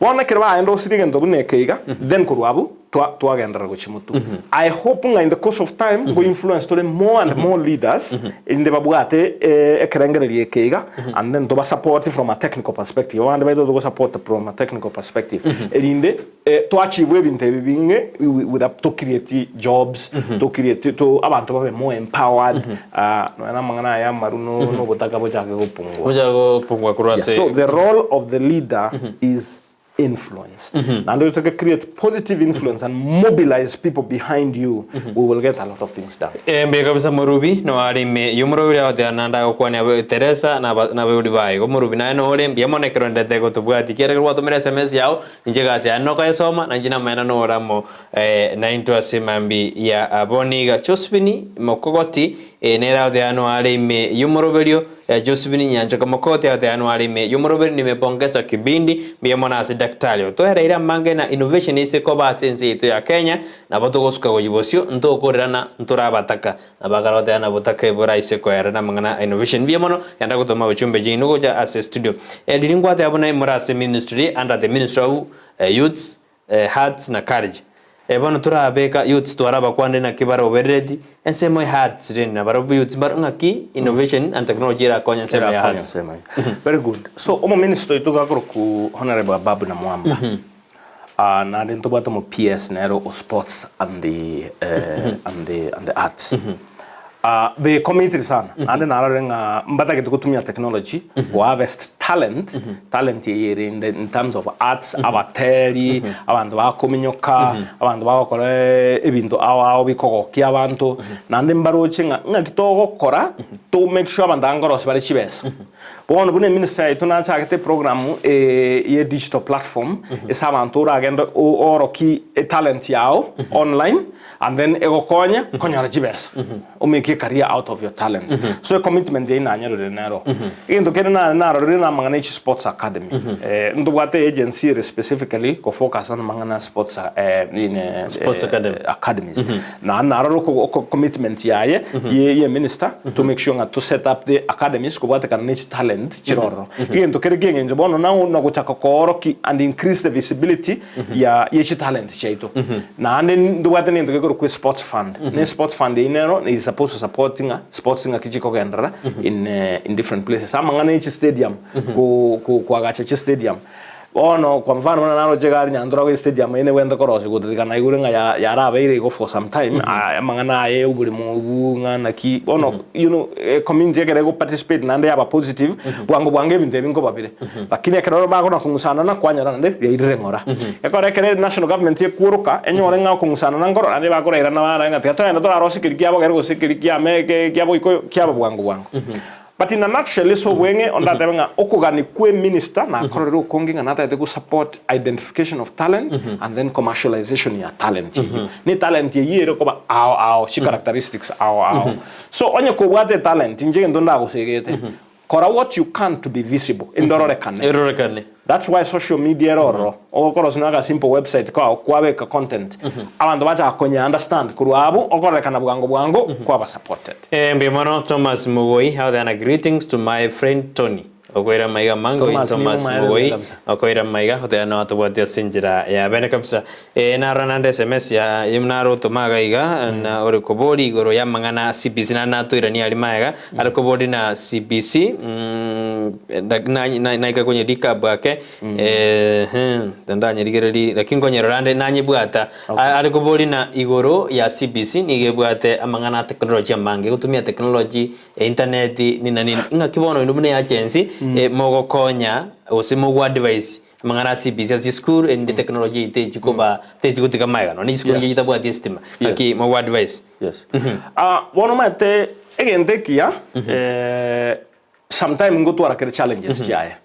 [SPEAKER 2] Bono ekero baenda osirie egento buna eke iga, then korwa abwo twagenderera gochia motwe. I hope ng'a in the course of time ngo influence tore more and more leaders erinde babwate ekerengererio eke iga and then toba support from a technical perspective. Abande baito togo support from a technical perspective erinde to achieve ebinto ebi binge with a to create jobs, to create to abanto babe more empowered nonya na amang'ana aya amaru no obotaka bochake gopungua.
[SPEAKER 1] Bochake gopungua korwa ase.
[SPEAKER 2] So the role of the leader is influence naende oise create positive influence and mobilize people behind you we will get a lot of things done.
[SPEAKER 1] Ee, mbuya kabisa Morubi, no are ime y'omorobi oria agoteba naende agokwania abe Teresa na aba na abaibori baye. Igo Morubi naye nore mbuya mono ekero ndete gotobwatia ekiagera ekero gwatomire sms yao, inche egasi yane nokoyesoma, na inche namaene nore amo naintwe ase mambia ya bono iga. Josephine Mokogoti, nere agoteba no are ime y'omoroberio. Josephine Nyanchoka Mokoti agoteba nware ime y'omoroberi nimepongeza kibindi mbuya mono ase daktari otoereire amange na innovation ase koba ase ense yaito ya Kenya nabo togosuka gochia bosio ntokorerana ntore abataka nabo akare goteba na botaka boraise koerera amang'ana a innovation mbuya mono genda gotoma ochumbe chiaino gocha ase studio riria ngwateba buna more ase ministry under the ministry of youths Hearts na courage. Bono torabeka youths twarabakwanire naki baroberereti ensemo ya hearts rende nabarobwo youths mbaro ng'aki innovation and technology erakonye ensemo ya
[SPEAKER 2] Erakonya
[SPEAKER 1] hearts.
[SPEAKER 2] ensemo eye. Very good. So omominister oito iga akorokwa Honorable Ababu Namwamba. Ah, naende ntobwate omo PS nere o sports and the and the and the arts. Ah, be committed sana. Naende narorire ng'a mbatagete gotumia technology go harvest. talent, talent eye ere in the in terms of arts, abateri, abanto bakominyoka, abanto bagokora ebinto ao ao bikogokia abanto, naende mbaroche ng'a ng'aki togokora to make sure abanto aba nkorosia bare chibesa. Bono buna eministry yaito nachagete eprogram ye digital platform, ase abanto oragende oorokie etalent yao online, and then egokonye konyora chibesa, omake a career out of your talent. So ecommitment eyio nanyerorire nero. Egento kende nare narorire na amang'ana ya chisports academy. Ntobwate agency ere specifically gofocus ase amang'ana ya sports in
[SPEAKER 1] Sports academy.
[SPEAKER 2] academies. Naende narora oko oko commitment yaye ye ye minister to make sure ng'a to set up the academies kobwatekana ne chitalent chire ororo. Egento kere kieng'encho bono nao nagochaka kooroki and increase the visibility ya ye chitalent chiaito. Naende ntobwate negento gekorokwa esports fund. Ne esports fund eyio nero is supposed to support ng'a sports ng'aki chikogenderera in in different places. Amang'ana ye chistadium ko ko koagacha chistadium. Bono kwa mfano buna naroche egari nyantora gochia stadium eye nebwenerete korosigwa gototika naigure ng'a ya yarabeire igo for some time amang'ana aye ya oboremo obwo ng'a naki bono you know ecommunity ekero ego participate naende yaba positive bwango bwango ebinto ebi nkoba bire. Lakini ekero bakona kong'usanana kwanyora naende biairire ng'ora. Ekero ekere national government ekworoka enyore ng'a okong'usanana nkoro naende bakorairana barore ng'a tiga togende torarosie keria kiabo kere gose keria kiame kia boikoyo kiaba bwango bwango. But in a nutshell ase obweng'e ondatebe ng'a okogania kwe minister nakororire okonge ng'a natagete go support identification of talent and then commercialization ya talent eyio. Ne talent eyio ere koba ao ao chi characteristics ao ao. So onye kobwate etalent inche egento ndagosegete kora what you can to be visible endororekane.
[SPEAKER 1] Erorekane.
[SPEAKER 2] That's why social media ere ororo ogokora gose na simple website kwao kwabeka content abanto bachaka konya understand korwa abwo okororekana bwango bwango kwaba supported.
[SPEAKER 1] Eh mbuya mono Thomas Mogoi agoteana greetings to my friend Tony okoira maiga amange oyo
[SPEAKER 2] Thomas nigo
[SPEAKER 1] Thomas
[SPEAKER 2] omaene
[SPEAKER 1] Mogoi
[SPEAKER 2] buya kabisa.
[SPEAKER 1] okoira maiga goteana notobwate ase enchera ya bene kabisa eh narora naende sms ya naro otoma iga iga na ore kobori igoro ya amang'ana a CBC naende natoirania aria maega are kobori na CBC naika konye recap ake eeh tandanyerigereria lakini nkonyerora ande nanyebwata are kobori na igoro ya CBC nigo ebwate amang'ana a technology amange egotumia technology, internet nini na nini ng'aki bono inwe buna eagency mogokonya gose mogo advise Amang'ana a CBC ase chisukuru erinde technology eye techi koba techi gotiga magega nonye chisukuru
[SPEAKER 2] Yeah.
[SPEAKER 1] echi chitabwati estima
[SPEAKER 2] Yeah.
[SPEAKER 1] gaki mogo advise.
[SPEAKER 2] Yes. Ah, bono omanyete egento ekiya eh, sometime ngotwara kere challenges chiaye.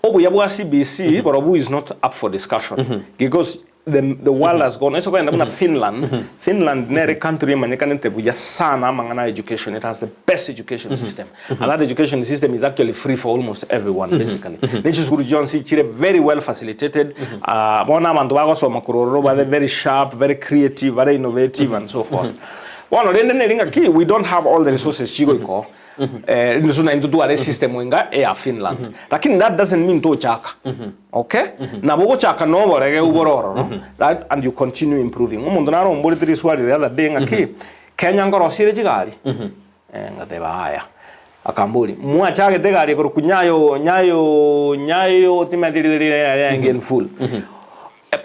[SPEAKER 2] Obuya bwa CBC borobwo is not up for discussion because the, the world has gone. Ase okogenda buna Finland, Finland nere country emanyekanete buya sana amang'ana a education. It has the best education system. And that education system is actually free for almost everyone basically. Ne chisukuru chionsi chire very well facilitated. Ah, bono abanto bagosoma korwa ororo bare very sharp, very creative, very innovative and so forth. Bono rende neri ng'aki we don't have all the resources chigoika oo. Eh, so naintwe tware esystem enga eya Finland. Lakini that doesn't mean tochaka. Okay? Nabo ogochaka na oboregeu bore ororo, right, and you continue improving. Omonto nare omborete riswali the other day ng'aki, Kenya nkorosia ere chigari? Eh, ngateba aya. Akamboria, mwachagete egari ekorokwa Nyayo, Nyayo, Nyayo timanyeti riria riria yarenge in full.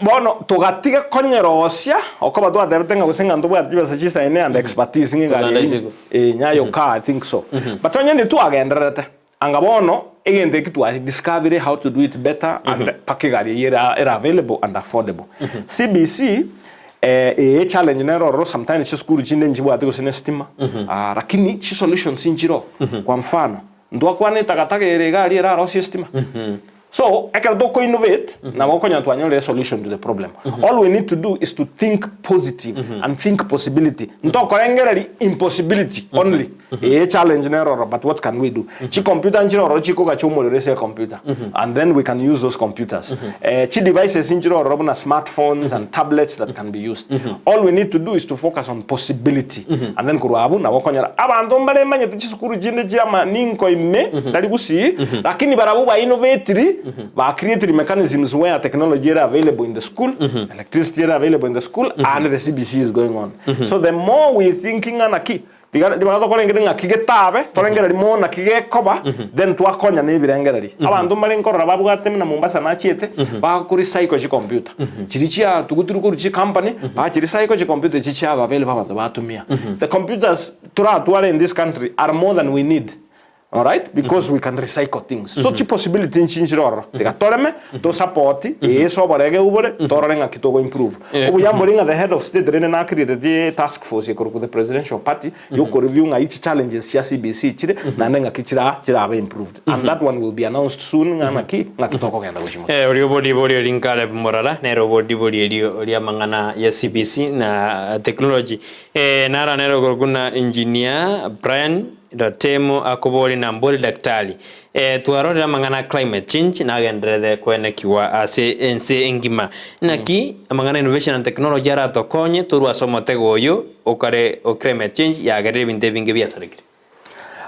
[SPEAKER 2] Bono togatiga konyerosia, okoba twatebete ng'a gose ng'a ntobwate chibesa chisaine and expertise ng'a egari
[SPEAKER 1] Togenda
[SPEAKER 2] eyio,
[SPEAKER 1] isiko.
[SPEAKER 2] eh, Nyayo car, I think so. But onye ntitwagendererete, Anga bono egento eki twa discovery how to do it better and mpaka egari eyio era era available and affordable. CBC eh, ee challenge nere ororo sometimes chisukuru chinde nchibwate gose na estima ah, lakini chisolutions nchiroo. Kwa mfano, ntwakwana etakataka ere iga aria erarosie estima. So, ekero toko innovate, nabo okonyora twanyorire esolution to the problem. All we need to do is to think positive and think possibility. Ntokorengereria impossibility only. Ee challenge nere ororo but what can we do? Chicomputer nchire ororo chikogacha omorero ase ecomputer and then we can use those computers. Eh, chidevices nchire ororo buna smartphones and tablets that can be used. All we need to do is to focus on possibility and then korwa abwo nabo okonyora abanto mbare mbanyete chisukuru chinde chiama ninko ime tari gusii lakini barabwo ba innovatiri ba creatiri mechanisms where technology ere available in the school electricity ere available in the school and the CBC is going on. So the more we thinking ng'a naki Tiga ribaga tokorengereria ng'aki getabe, torengererie mono naki gekoba, then twakonya na ebirengererio. Abanto mbare nkorora babwate buna Mombasa nachiete, bakorecycle chicomputer. Chiria chiatugutirwe korwa chicompany, bachirecycle chicomputer echi chiaba available abanto batumia. The computers toratware in this country are more than we need. Alright? Because we can recycle things. So chipossibility nchi nchire ororo. Tiga toreme, to support, ase oborege bore, torore ng'aki togo improve. Obuya mbori ng'a the head of state rende na createtie task force ekorokwa the presidential party, yoko review ng'a each challenges chia CBC chire, naende ng'aki chira chirabe improved. And that one will be announced soon ng'a naki, ng'aki tokogenda gochia motwe.
[SPEAKER 1] Eh, oria obori ori Caleb Morara, nere obori erio ri'amang'ana ya CBC na technology. Eh, naro nere okorokwa na Engineer Brian Ratemo akoboria na mbore daktari. Eh, twarorire amang'ana a climate change nagenderere koenekigwa ase ense engima. Naki amang'ana innovation and technology aratokonye torwe ase omotego oyo okare o climate change yagerire ebinto ebinge biasarekire.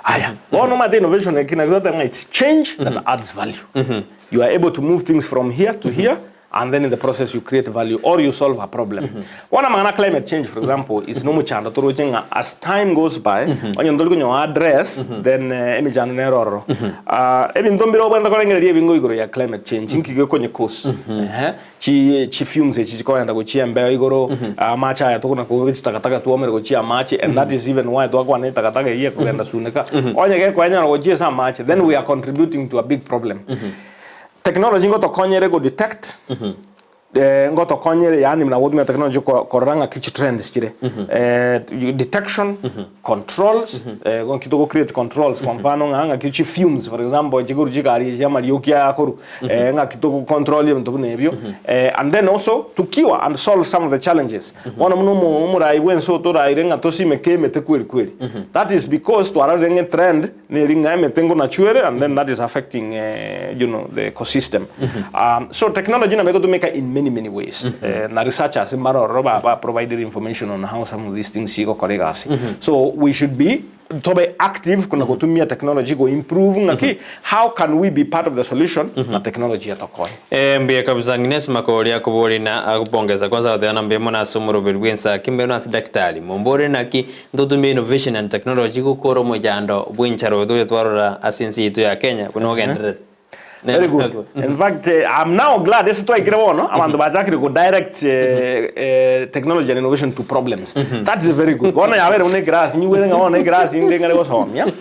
[SPEAKER 2] Aya, bono omanyete innovation eki naki toteba ng'a it's change that adds value. You are able to move things from here to here and then in the process you create value or you solve a problem. Bono amang'ana a climate change for example is nomochando toroche ng'a as time goes by onye ntori konyoa address then emechando nere ororo. Ebinto mbire obwenerete korengereria ebingo igoro ya climate change inki gekonye cause ehe chi chi fumes echi chikogenda gochia embeo igoro amache aya tokona koigwa chitakataka twomire gochia amache and that is even why twakwana etakataka eyio ekogenda suneka onye gekoenyora gochia ase amache then we are contributing to a big problem. Technology ngotokonyere go detect ngotokonyere yaani buna gotumia technology korora ng'aki chi trends chire detection, controls nki togo create controls kwa mfano ng'a ng'aki chi fumes for example chikoru chigari echi amarioki aya akorwa ng'aki togo control ebinto buna ebio and then also to cure and solve some of the challenges bono buna omo omorai bwa ense otoraire ng'a tosimeke emete kweri kweri that is because twarorire ng'a etrend Neri ng'a emete ngonachwere and then that is affecting you know the ecosystem. So technology nabo egotumeka in many many ways. Na researchers mbare ororo ba ba provided information on how some of these things chigokora egasi. So we should be tobe active kona gotumia technology go improve ng'aki how can we be part of the solution na technology etokoe.
[SPEAKER 1] Mbuya kabisa Agnes Makori akoboria na agopongeza kwanza agoteba na mbuya mono ase omoroberi bw'ensaki mbuya mono ase daktari mombore naki Ntotumie innovation and technology gokora omochando bw'enchara oyo togocha twarora ase ense yaito ya Kenya buna ogendererete.
[SPEAKER 2] Very good. In fact, I'm now glad ase twaikire bono abanto bachakire go direct technology and innovation to problems. That is very good. Bono yabeire buna eclass, nyigwete ng'a bono eclass inde ng'are gosomia.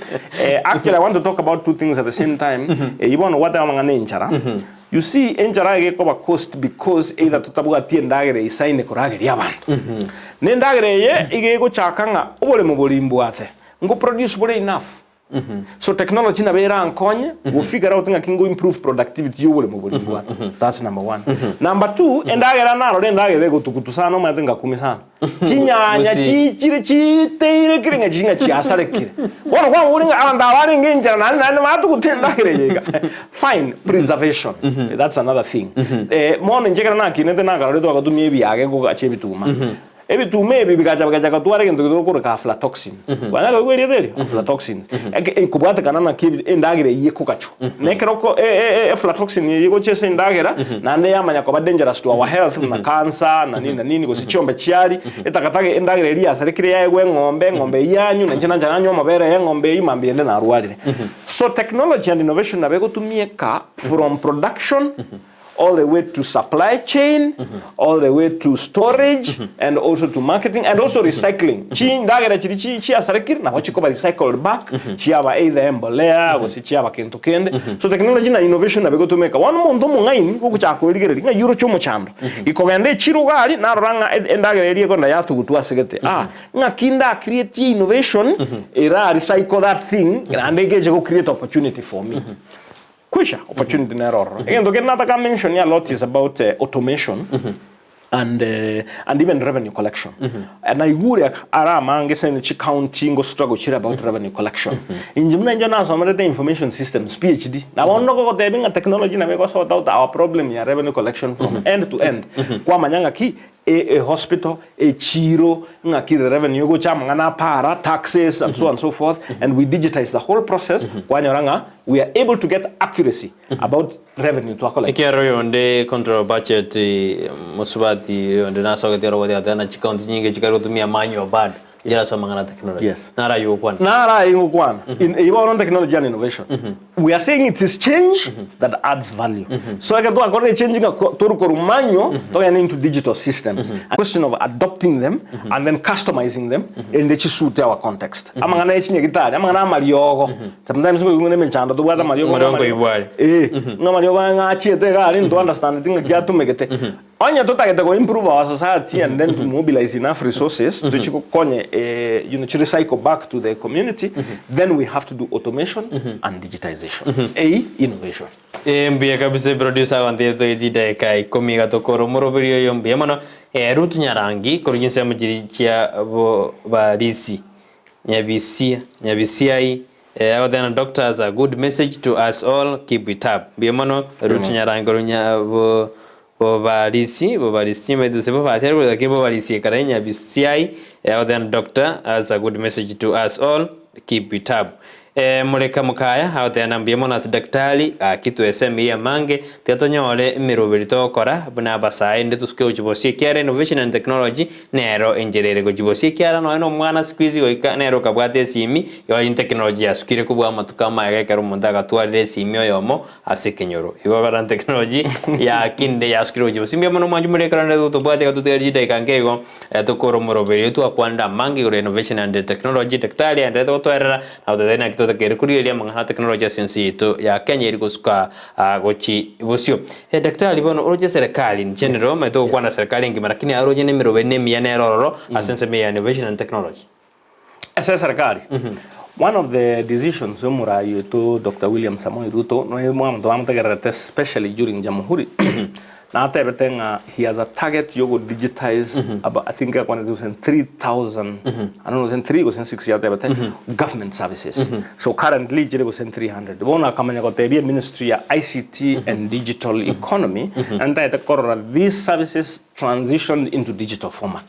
[SPEAKER 2] Actually I want to talk about two things at the same time. Eyio bono gwateba amang'ana enchara. You see, enchara iga ekoba caused because either totabwati endagera eisaine korageria abanto. Na endagera eye iga egochaka ng'a oboremo boria mbwate, ngo produce bore enough. So technology nabo erankonye go figure out ng'aki ngo improve productivity ya oboremo boria mbwate. That's number one. Number two, endagera narora endagera egotugutu sana omanyete ngakumi sana. Chinyanya chiichire chiiteire kere ng'a ching'a chiasarekire. Bono kwamobori ng'a abanto aba barenge enchara naende naende batugute endagera eye iga. Fine, preservation, that's another thing. Bono inche ekero nakinete nakarora twagatumia ebiage kogacha ebituma. Ebituma ebi bigacha bigacha gotwara egento kekorokwa aflatoxin. Kwanyara koigwa erieta erio? Aflatoxins. Eke ekobwatekana naki endagera eyio ekogachwa. Na ekero oko aflatoxin eye egocha ase endagera, naende yamanya koba dangerous to our health buna cancer na nini na nini gose chiombe chiaria, etakataka endagera eria yasarekire yaegwa eng'ombe, eng'ombe eyio yanywa, na inche nancha nanywa amabere ya eng'ombe eyio mambia ende narwarire. So technology and innovation nabo egotumieka from production all the way to supply chain, all the way to storage and also to marketing and also recycling. Chindagera chiri chi chiasarekire nabo chikoba recycled back chiaba either embolea gose chiaba kento kende. So technology na innovation nabo egotumeka. Bono omonto omong'aini gogochaka korigereria ng'a eywo oroche omochando. Ikogenda echiro iga aria narora ng'a endagera eria ekonda yatugutwa ase gete. Ah ng'aki nda create innovation era recycle that thing naende egeche go create opportunity for me. Kwisha opportunity nere ororo. Egento kende nataka mention a lot is about automation and and even revenue collection. Naigure ara amange ase chi county ngo struggle chire about revenue collection. Inche buna inche nasomerete information systems PhD, nabo onde ogogotebi ng'a technology nabo ego sort out our problem ya revenue collection from end to end. Kwamanya ng'aki e hospital, echiiro, ng'aki the revenue egocha amang'ana apara, taxes and so and so forth, and we digitize the whole process, kwanyora ng'a we are able to get accuracy about revenue twakoleta.
[SPEAKER 1] Ekiagera oyonde control budget mosubati oyonde nasogete orogote gateba na chicounty nyinge chikare gotumia manual bado. Inchera ase amang'ana a technology.
[SPEAKER 2] Yes.
[SPEAKER 1] Naro ayio ogokwana.
[SPEAKER 2] Naro ayio ngokwana. In- Eyio bono technology and innovation. We are saying it is change that adds value. So ekero twakorire echange ng'a ko- toru korwa manual togende into digital systems. A question of adopting them and then customizing them erinde chisuite our context. Amang'ana ya chinyagitari, amang'ana ya amariogo. Sometimes nkoigwa ng'a emechando tobwate amariogo ng'a
[SPEAKER 1] Amariogo
[SPEAKER 2] amariogo-
[SPEAKER 1] nkoigwa are.
[SPEAKER 2] Eh, ng'a amariogo aya ng'a achiete iga aria nto understandeti ng'aki atumegete. Onye totagete go improve our society and then to mobilize enough resources tochie gokonya eh, you know, chi recycle back to the community, then we have to do automation and digitization. Eyio innovation.
[SPEAKER 1] Eh, mbuya kabisa producer agontebia toige chidakika ikomi iga tokore omoroberi oyo mbuya mono. Eh, Ruth Nyarangi korwa chinsemo chiria chia bo barisi Nyabisia Nyabisiai eh, agoteba doctors a good message to us all keep it up. Mbuya mono Ruth Nyarangi korwa nya bo Bobarisi, bobarisi, chimbaitu gose bobache are lakini bobarisi ekara enyabisiai agoteba doctor has a good message to us all keep it up. Eh, moreka mokaya agoteba mbuya mono ase daktari gaki twesemiri amange tiga tonyore emeroberi togokora buna abasae rende tosuke gochia bosie ekiagera innovation and technology nero enchera ere gochia bosie ekiagera nonya na omwana siku hizi goika nere okabwata esimi igo technology yasukire kobua amatuko amaega ekero omonto agatwarire esimi oyomo Ase ekenyoro. Igo bara technology yakinde yasukire gochia bosi. Mbuya mono mwanche more ekero rende tobwate iga totigare chidakika nke igo tokore omoroberio twakwanire amange igoro ya innovation and technology. Daktari aenderete gotoerera na gototebia naki totakeire korigereria amang'ana a technology ase ense yaito ya Kenya eri gosuka gochi bosio. Daktari bono oroche serikali in general omanyete gokwana serikali engima lakini aroche na emeroberi na emiya nere ororo ase ensemo ya innovation and technology.
[SPEAKER 2] Ase eserikari, one of the decisions omorai oito Doctor William Samoei Ruto, noe mwamonto bamotegererete especially during Jamhuri, natebete ng'a he has a target yogo digitize about I think akwanete gose 3000, I don't know gose 3 gose 6 yatebete government services. So currently chire gose 300. Bono akamanya gotebia eministry ya ICT and digital economy, ntagete korora these services transitioned into digital format.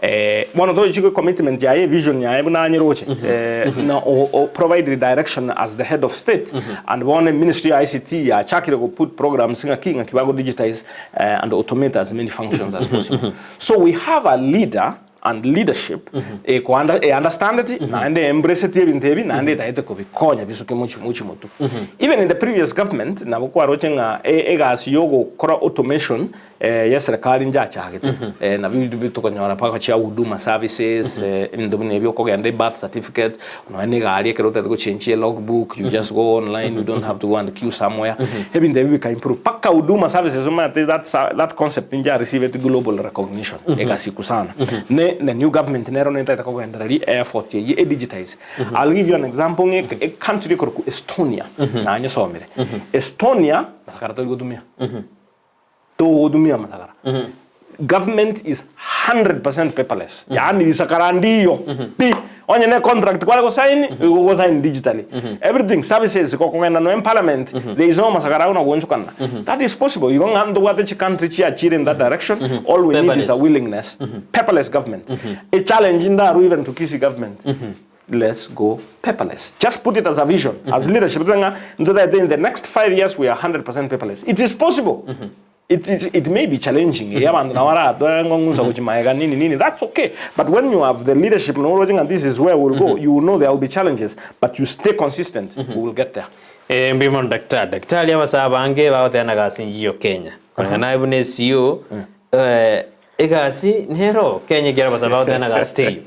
[SPEAKER 2] Eh, bono toichigwe commitment yaye vision yaye buna anyeroche eh, na o, o provide the direction as the head of state and bono ministry ya ICT yachakire go put programs ng'aki ng'aki bago digitize eh, and automate as many functions as possible. So we have a leader and leadership ekoanda e understandeti naende embraceti ebinto ebi naende etagete kobikonya bisuke mochi mochi motu. Even in the previous government nabo kwaroche ng'a e- egasi yogokora automation Y'eserekari njachagete, nabio ebinto tokonyora mpaka chia huduma services, ebinto buna ebio okogenda ebirth certificate, nonya na egari ekero otagete gochenjia elogbook, you just go online, you don't have to go and queue somewhere, ebinto ebio bika improve mpaka huduma services omanyete that sa that concept nja receiveti global recognition, egasiku sana. Ne the new government nero netagete kogendereria effort eyio edigitize. I'll give you an example ng'a ecountry ekorokwa Estonia, nanyesomire, Estonia, masakara tori gotumia. Togotumia amasakara. Government is 100% paperless. Yaani risakara ndiyo pi. Onye ne contract kware gosign, igo ogosign digitally. Everything, services, gokogenda nonya in parliament, there is no masakara agwo na goonchokana. That is possible. Igo ng'a ntobwate chicountry chiachire in that direction, all we need is a
[SPEAKER 1] Paperless.
[SPEAKER 2] willingness. Paperless government. A challenge ndarwe even to Kisii government. Let's go paperless. Just put it as a vision, as leadership. Ng'a ntotagete in the next 5 years we are 100% paperless. It is possible. It is, it may be challenging. Eh, abanto nabo baratware ng'ong'usa gochia magega nini nini. That's okay. But when you have the leadership noroche ng'a this is where we'll go, you will know there will be challenges, but you stay consistent, we will get there.
[SPEAKER 1] Eh, mbuya mono daktari. Daktari abasae abange bagoteba na gasi nchiyo Kenya. Koreng'ana naye buna eCEO, eh, Egasi nero Kenya ekiagera abasae bagoteba na gasi teiyo.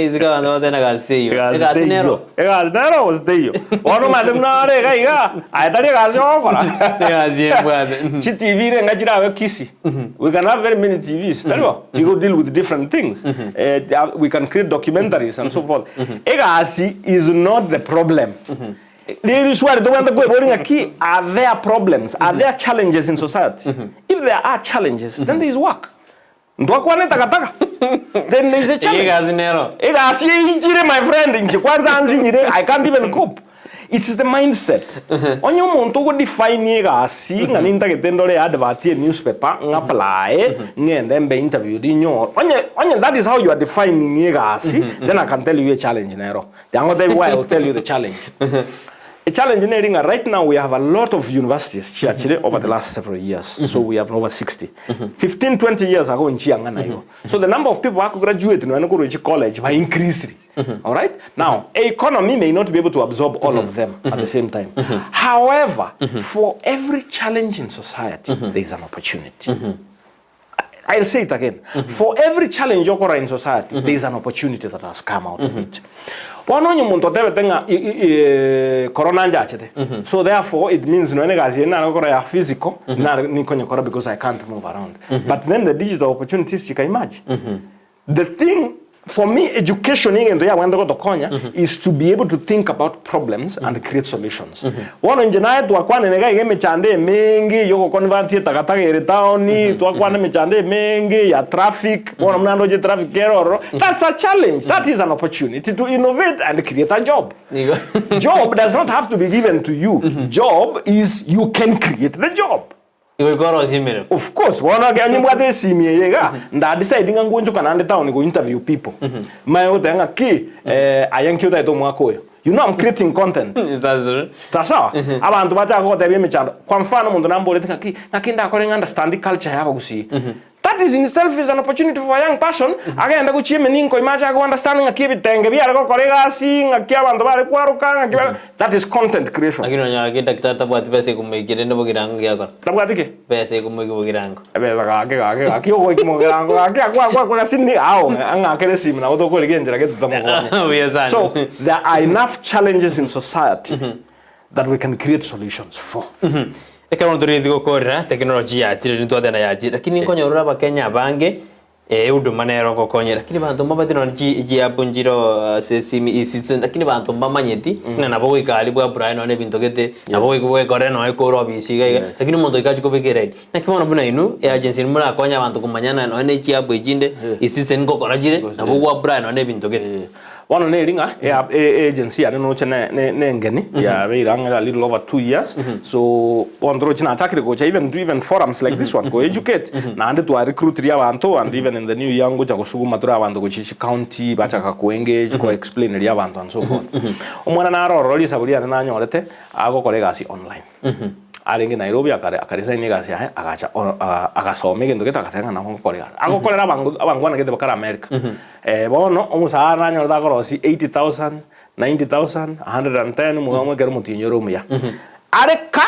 [SPEAKER 1] Isiko abanto bagoteba na gasi teiyo.
[SPEAKER 2] Egasi
[SPEAKER 1] Egasi
[SPEAKER 2] teiyo.
[SPEAKER 1] nero.
[SPEAKER 2] Egasi nero gose teiyo. Bono omanyete buna ore iga iga, aye tari egasi ogokora.
[SPEAKER 1] Egasi embwate.
[SPEAKER 2] Chi TV ere ng'a chirabe Kisii. We can have very many TVs, tari bo? Chigo deal with different things. Eh, we can create documentaries and so forth. Egasi is not the problem. Riswali tobwenerete kweboria ng'aki, are there problems, are there challenges in society? If there are challenges, then there is work. Ntwakwana etakataka, then there is a challenge.
[SPEAKER 1] Egasi nero.
[SPEAKER 2] Egasi eichire my friend, inche kwanza nsinyire, I can't even cope. It's the mindset. Onye omonto ogodefine egasi ng'a nintagete ndore advert ye newspaper, ng'apply, ng'ende mbe interviewed inyore. Onye onye that is how you are defining egasi, then I can tell you a challenge nero. Tiangotebi why I will tell you the challenge. A challenge neri ng'a right now we have a lot of universities chiachire over the last several years, so we have over 60. 15, 20 years ago nchiang'ana igo. So the number of people bakograduate nonya korwa echi college ba increased. Alright? Now, economy may not be able to absorb all of them at the same time. However, for every challenge in society, there is an opportunity. I'll say it again. For every challenge okorora in society, there is an opportunity that has come out of it. Bono onye omonto otebete ng'a i- i- eh, corona njachete, so therefore it means nonya egasi eye nare gokora ya physical, nare nikonyekora because I can't move around. But then the digital opportunities chika emerge. The thing for me education egento yabwenerete gotokonya is to be able to think about problems and create solutions. Bono inche naye twakwanire iga iga emechando emenge yogoconvert etakataka ere town, twakwana emechando emenge ya traffic, bono buna ndoche traffic ere ororo, that's a challenge, that is an opportunity to innovate and create a job.
[SPEAKER 1] Nigo.
[SPEAKER 2] Job does not have to be given to you, job is you can create the job.
[SPEAKER 1] Igo ikorosia emeremo.
[SPEAKER 2] Of course, bono ekero nimbwate esimi eye iga, nda decide ng'a ngonchoka naende town go interview people. Manye goteba ng'a ki, aye nki otagete omwaka oyo. You know I'm creating content.
[SPEAKER 1] That's true.
[SPEAKER 2] Sawa? Abanto bachaka gotebia emechando. Kwa mfano omonto namborete ng'aki, ng'aki ndakore ng'a understand culture ya abagusii. That is in itself is an opportunity for a young person, agende gochia emeninko ime achake go understand ng'aki ebitenge biare gokora egasi, ng'aki abanto bare kwaroka, ng'aki bare, that is content creation.
[SPEAKER 1] Lakini onye gaki daktari tabwati besa ekomoikia rende bogirango giakora.
[SPEAKER 2] Tabwati ki?
[SPEAKER 1] Besa ekomoikia bogirango.
[SPEAKER 2] Ebesa gaki gaki gaki ogoikia mogirango gaki akwo akwo akwo gasini ao ang'akere esimi nabo tokorigia enchera gete tomokonye.
[SPEAKER 1] Buya sana.
[SPEAKER 2] So there are enough challenges in society that we can create solutions for.
[SPEAKER 1] Ekero bono torigetie gokorera, technology yachire nitwateba yachire, lakini nkonyora ore abakenya abange ehuduma nero ogokonya, lakini banto mbabate nonye chi chiapp nchiroo ase esimi eCitizen, lakini banto mbamanyeti ng'a nabo goika aria bwa apply nonye ebinto gete, nabo goika bwekore nonye kore ofisi iga iga, lakini omonto goika achie kobeka eraini. Naki bono buna inwe, eagency inwe morakonye abanto komanyana nonye ne chiapp echinde, eCitizen ngokora chire, nabo gwa apply nonye ebinto gete.
[SPEAKER 2] Bono neri ng'a ea- e- agency yane noche ne- ne- nengeni yabeire ang'e a little over 2 years, so bono toroche nachakire gocha even to even forums like this one go educate, naende twa recruitirie abanto and even in the new year ngocha gosuguma tore abanto gochia chicounty bachaka ko engage ko explaineria abanto and so forth. Omwana naro ororo risabu riane nanyorete agokora egasi online. Arenge Nairobi akare akaresign egasi yaye agacha oro agasoma egento gete agateba ng'a nabo ngokora egasi. Agokorera abango abangwana gete bakare America. Bono omosaara nanyorete akorosia 80,000, 90,000, 110 omogamo ekero omotienyi ore omuya. Are ka,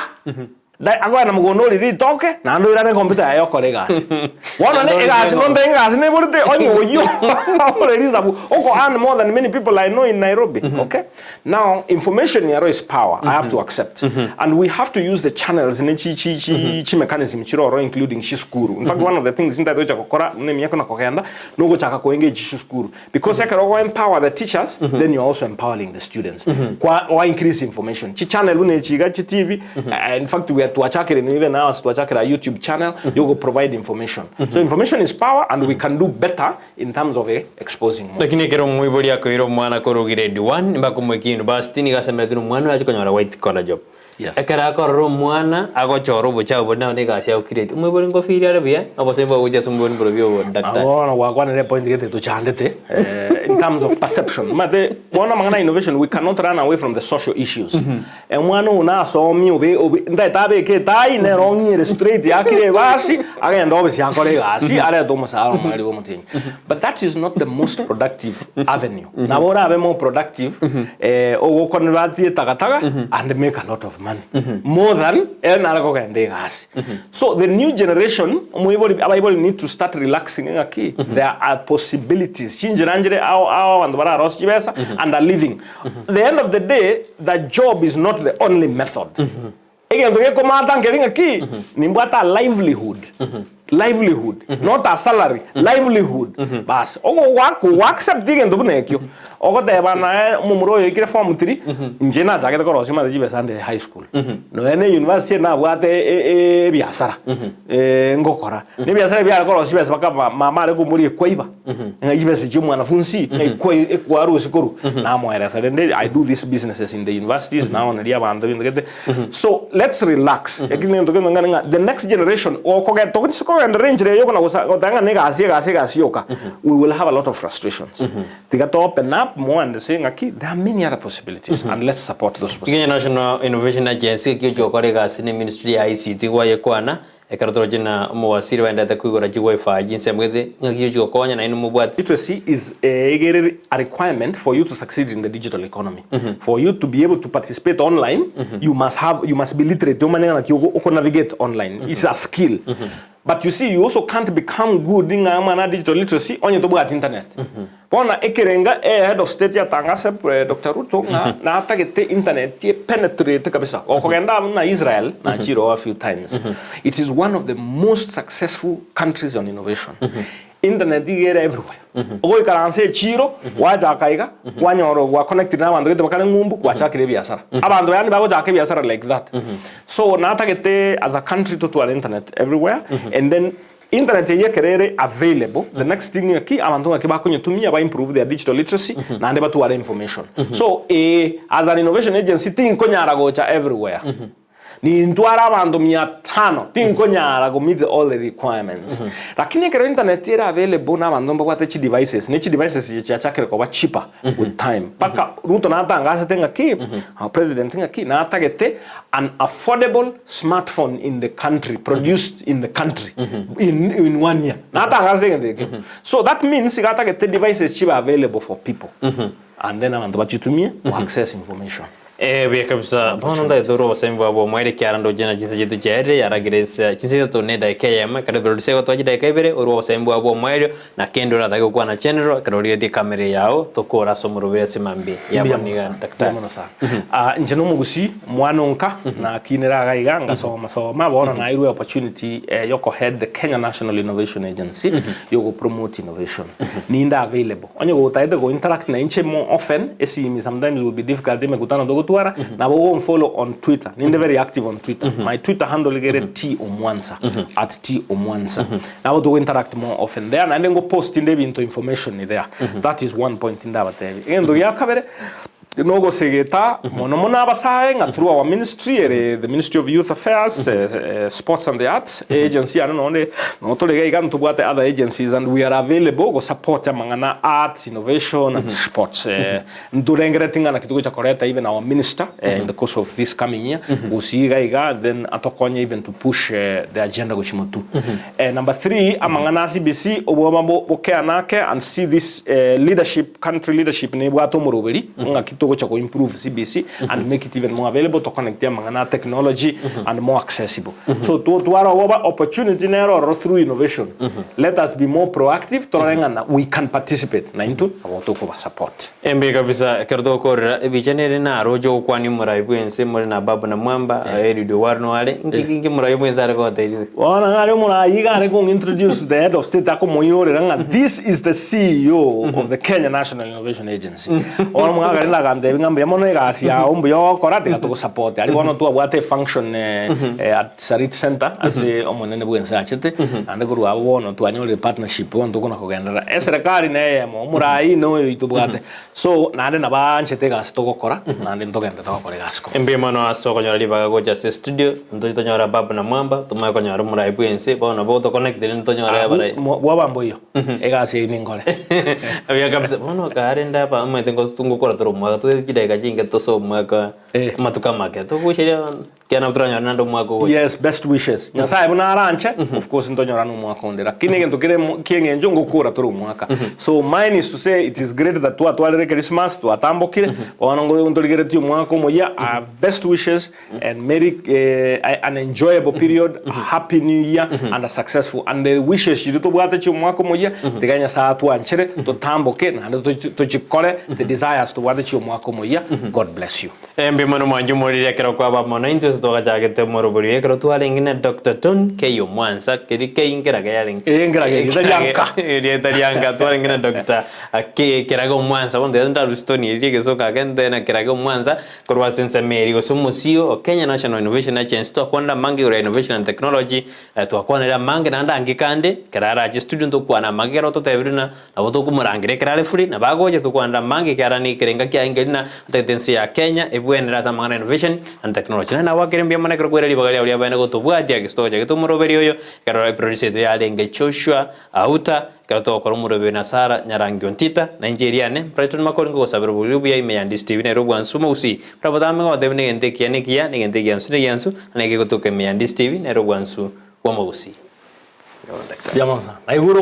[SPEAKER 2] da akoenda mogondo oria ritoke, naende oirane ecomputer yaye okore egasi. Bono ne egasi nonte egasi neborete onye oyio ore risabu oko earn more than many people I know in Nairobi, okay. Now information yaro is power, I have to accept and we have to use the channels ne chi chi chi chi mechanism chire ororo including chisukuru. In fact one of the things ntagete gocha gokora buna emiaka na kogenda nogochaka ko engage chisukuru because ekero ogo empower the teachers then you are also empowering the students kwa wa increase information. Chi channel buna echi iga chi TV in fact we are twachakire even ours twachakire a YouTube channel yogo provide information. So information is power and we can do better in terms of exposing more.
[SPEAKER 1] Lakini ekero omoibori akoira omwana korwa grade one mpaka omoika university nigo asemeretie na omwana oyo ache konyora white collar job.
[SPEAKER 2] Yes.
[SPEAKER 1] Ekero akorora omwana agochora obochafu boria nabo na egasi yago create, omoibori ngofeel are buya, obosemi bwago gochia ase omoibori mborobio obodaktari.
[SPEAKER 2] Abwo bono gwakwanire epoint gete tochandete in terms of perception. Omanyete bono amang'ana ya innovation we cannot run away from the social issues. Omwana oyo nasomi obe obe ntaete abeke etai nere ong'iere straight akire ebasi agende obisi akore egasi arete omosara omoreri bwa omotienyi. But that is not the most productive avenue. Nabo orabe more productive ogoconvert etakataka and make a lot of money more than ere nare kogenda egasi. So the new generation omoibori abaibori need to start relaxing ng'aki there are possibilities chinchera nchire ao ao abanto bararosie chibesa and are living. The end of the day the job is not the only method. Egento gekomata nkeri ng'aki nimbwate a livelihood livelihood not a salary livelihood bas ogo accept egento buna ekio ogoteba naye omomura oyo oikire form 3 inche nachagete korosia omanyete chibesa nde high school nonya na university nabwate ebiasara ngokora na ebiasara ebi biare korosia chibesa mpaka mama are komboria kwaiba Ng'a chibesa chia omwanafunsi ng'a ekwa ekwarusia korwa namoeresa rende I do these businesses in the universities naoneria abanto ebinto gete so let's relax ekero egento kende ng'a the next generation okogenda togochia. tokogenderera enchera eye yokona gosa goteba ng'a na egasi egasi egasi yoka, we will have a lot of frustrations. Tiga to open up more and say ng'aki there are many other possibilities and let's support those
[SPEAKER 1] Kenya
[SPEAKER 2] possibilities.
[SPEAKER 1] National Innovation Agency ekio gochia gokora egasi ne ministry ya ICT gwayekwana, Ekero toroche na omowasiri baenderete koigora chiwifi chinsemo gete, ng'aki chigochi gokonya nainwe mobwate.
[SPEAKER 2] Literacy is a a requirement for you to succeed in the digital economy. For you to be able to participate online, you must have you must be literate omanye ng'a naki oko navigate online. It's a skill. But you see you also can't become good ng'a amang'ana a digital literacy onye tobwati internet. Bono ekerenga e head of state yatangase Doctor Ruto ng'a natagete internet e penetrate kabisa. Okogenda abwo na Israel nachire oo a few times. It is one of the most successful countries on innovation. Internet iga ere everywhere. Ogoikaransa echiro gwachaka iga kwanyora gwa connectire na abanto gete bakare ng'umbu gwachakire ebiasara. Abanto yaani bagochaka ebiasara like that. So natagete as a country totware internet everywhere and then Internet eyio ekero ere available, the next thing ng'aki abanto ng'aki bakonyetumia ba improve their digital literacy naende batware information. So ee, as an innovation agency tinkonyara gocha everywhere. Nintware abanto mia tano, tinkonyara go meet all the requirements. Lakini ekero internet ere available na abanto mbabwate chidevices, ne chidevices echi chiachakire koba cheaper with time. Mpaka Ruto natangasete ng'aki, our president ng'aki, natagete an affordable smartphone in the country produced in the country in, in one year natangase egento ekio so that means iga atagete devices chibe available for people and then abanto bachitumie to access information.
[SPEAKER 1] Eh, buya kabisa. Bono ndaete ore obosemi bwabo omoerio ekiagera ndoche na chinsa chiaito chiaerire, yaragire insa chinsa isato na edageka eyemo, ekero ebirorio gotoa chidageka ibere, orwe obosemi bwabo omoerio, na kende oratake gokwana general, ekero origetie ekamera eye yao, tokore ase omoroberi ase mambia.
[SPEAKER 2] Mbuya
[SPEAKER 1] Yabo
[SPEAKER 2] mono
[SPEAKER 1] niga
[SPEAKER 2] sana, mbuya
[SPEAKER 1] daktari.
[SPEAKER 2] mono sana. Ah, inche nomogusii Omwana o nka, nakinire iga iga, ngasoma soma, bono nairwe opportunity yoko head the Kenya National Innovation Agency, yogo promote innovation. Ninde available. Onye gotagete go interact na inche more often, esimi sometimes will be difficult emekutano togotwara, nabo ogonfollow on Twitter. Ninde very active on Twitter. My Twitter handle iga ere T Omwansa, at T Omwansa. Nabo togo interact more often there, naende ngo post inde ebinto information there. That is one point ndabatebie. Egento gia kabere, Nogosegeta mono mono abasae ng'a through our ministry ere the Ministry of Youth Affairs, Sports and the Arts, agency yane nonde noo tore iga iga ntobwate other agencies and we are available go support amang'ana arts, innovation and sports. Ntorengereti ng'a naki togocha koreta even our minister in the course of this coming year gose iga iga then atokonye even to push the agenda gochia motwe. Number three, amang'ana a CBC obwoba bokeanake and see this leadership Country leadership nebwate omoroberi ng'aki togocha ko improve CBC and make it even more available to connect amang'ana a technology and more accessible. So totware oboba opportunity nere ororo through innovation. Let us be more proactive torore ng'a na we can participate na intwe nabo tokoba support.
[SPEAKER 1] Embe kabisa ekero togokorera ebicha nere naroche ogokwania omorai bwense more na Babu na Mwamba Eliud Owalo noare inki inki omorai bwense are goteria.
[SPEAKER 2] Bono ng'a aria omorai iga are kong introduce to the head of state akomoiyorera ng'a this is the CEO of the Kenya National Innovation Agency. Bono omogaka aria nagantebia ng'a mbuya mono egasi yao mbuya ogokora tiga togosapote. Aria bono twabwate efunction at Sarit Centre ase omonene bwense achete naende korwa abwo bono twanyorire partnership bono tokona kogenderera. Eserekari neyemo omorai noyo tobwate. So naende nabaanchete egasi togokora, naende ntogenderete gokora egasi kobo.
[SPEAKER 1] Mbuya mono ase okonyora ribaga gocha ase estudio, ntoche tonyore Babu na Mwamba, tomanye konyora omorai bwense, bono nabo otokonectire ntonyore
[SPEAKER 2] Abwo
[SPEAKER 1] abarai.
[SPEAKER 2] mo- bwoba mboiyo, egasi eyio ninkore.
[SPEAKER 1] Buya kabisa, bono kare nde aba omanyete ngo ngokora tore omwaka, tobwate chidakika chinke tosoe omwaka,
[SPEAKER 2] Eh.
[SPEAKER 1] amatuko amake, togocheria Ekiagera nabo toranyore naende omwaka ogocha.
[SPEAKER 2] Yes, best wishes. Nyasaye buna aranche, of course ntonyorane omwaka onde. Lakini egento kere ki'eng'encho ngokora tore omwaka. So mine is to say it is great that twatwarire Christmas, twatambokire, bono ngo ntorigeretie omwaka omoyia, I have best wishes and merry eh, an enjoyable period, a happy new year and a successful and the wishes chiria tobwate chia omwaka omoyia, tiga Nyasaye atwanchere, totamboke naende tochikore the desires tobwate chia omwaka omoyia. God bless you.
[SPEAKER 1] Mbuya mono mwanche omoriri ekero kwaba mono intwe ase twagachagete omorobori oyo ekero twarenge na Doctor Tony K Omwansa keri K nkerage yarenge
[SPEAKER 2] Ee, nkerage, erieta ria nka.
[SPEAKER 1] erieta ria nka twarenge na Doctor K Kerage Omwansa bono tiga ntarusie Tony erio egesoka ake nte na Kerage Omwansa korwa ase ensemo eria gose omosio o Kenya National Innovation Agency twakwanire amange igoro ya innovation and technology twakwanire amange naende ange kande ekero arache studio ntokwane amange ekero ototebirie na Nabo tokomorangera ekero are free, nabo agocha tokwanera amange ekiagera nekerenga kiaye nkeri na atagete ense ya Kenya ebwenere. Togokwanera ase amang'ana innovation and technology. Naende nagwakire mbuya mono ekero kwere ribaga riao riabeene gotobwatia gose togochagete omoroberi oyo, ekero eproducer yaito yarenge Joshua Auta, ekero togokora omoroberi na Sarah Nyarangi Ontita, na inche eriane, Brighton Makori nkogosabera oboriri obuya ime ya Ndisi TV nere obwansu omogusii. Buna botambe ngogotebia buna egento ekiya nekiya, na egento egiansu negiansu, na neke egotoka ime ya Ndisi TV nere obwansu bw'omogusii.
[SPEAKER 2] Mbuya mono sana. Naigure.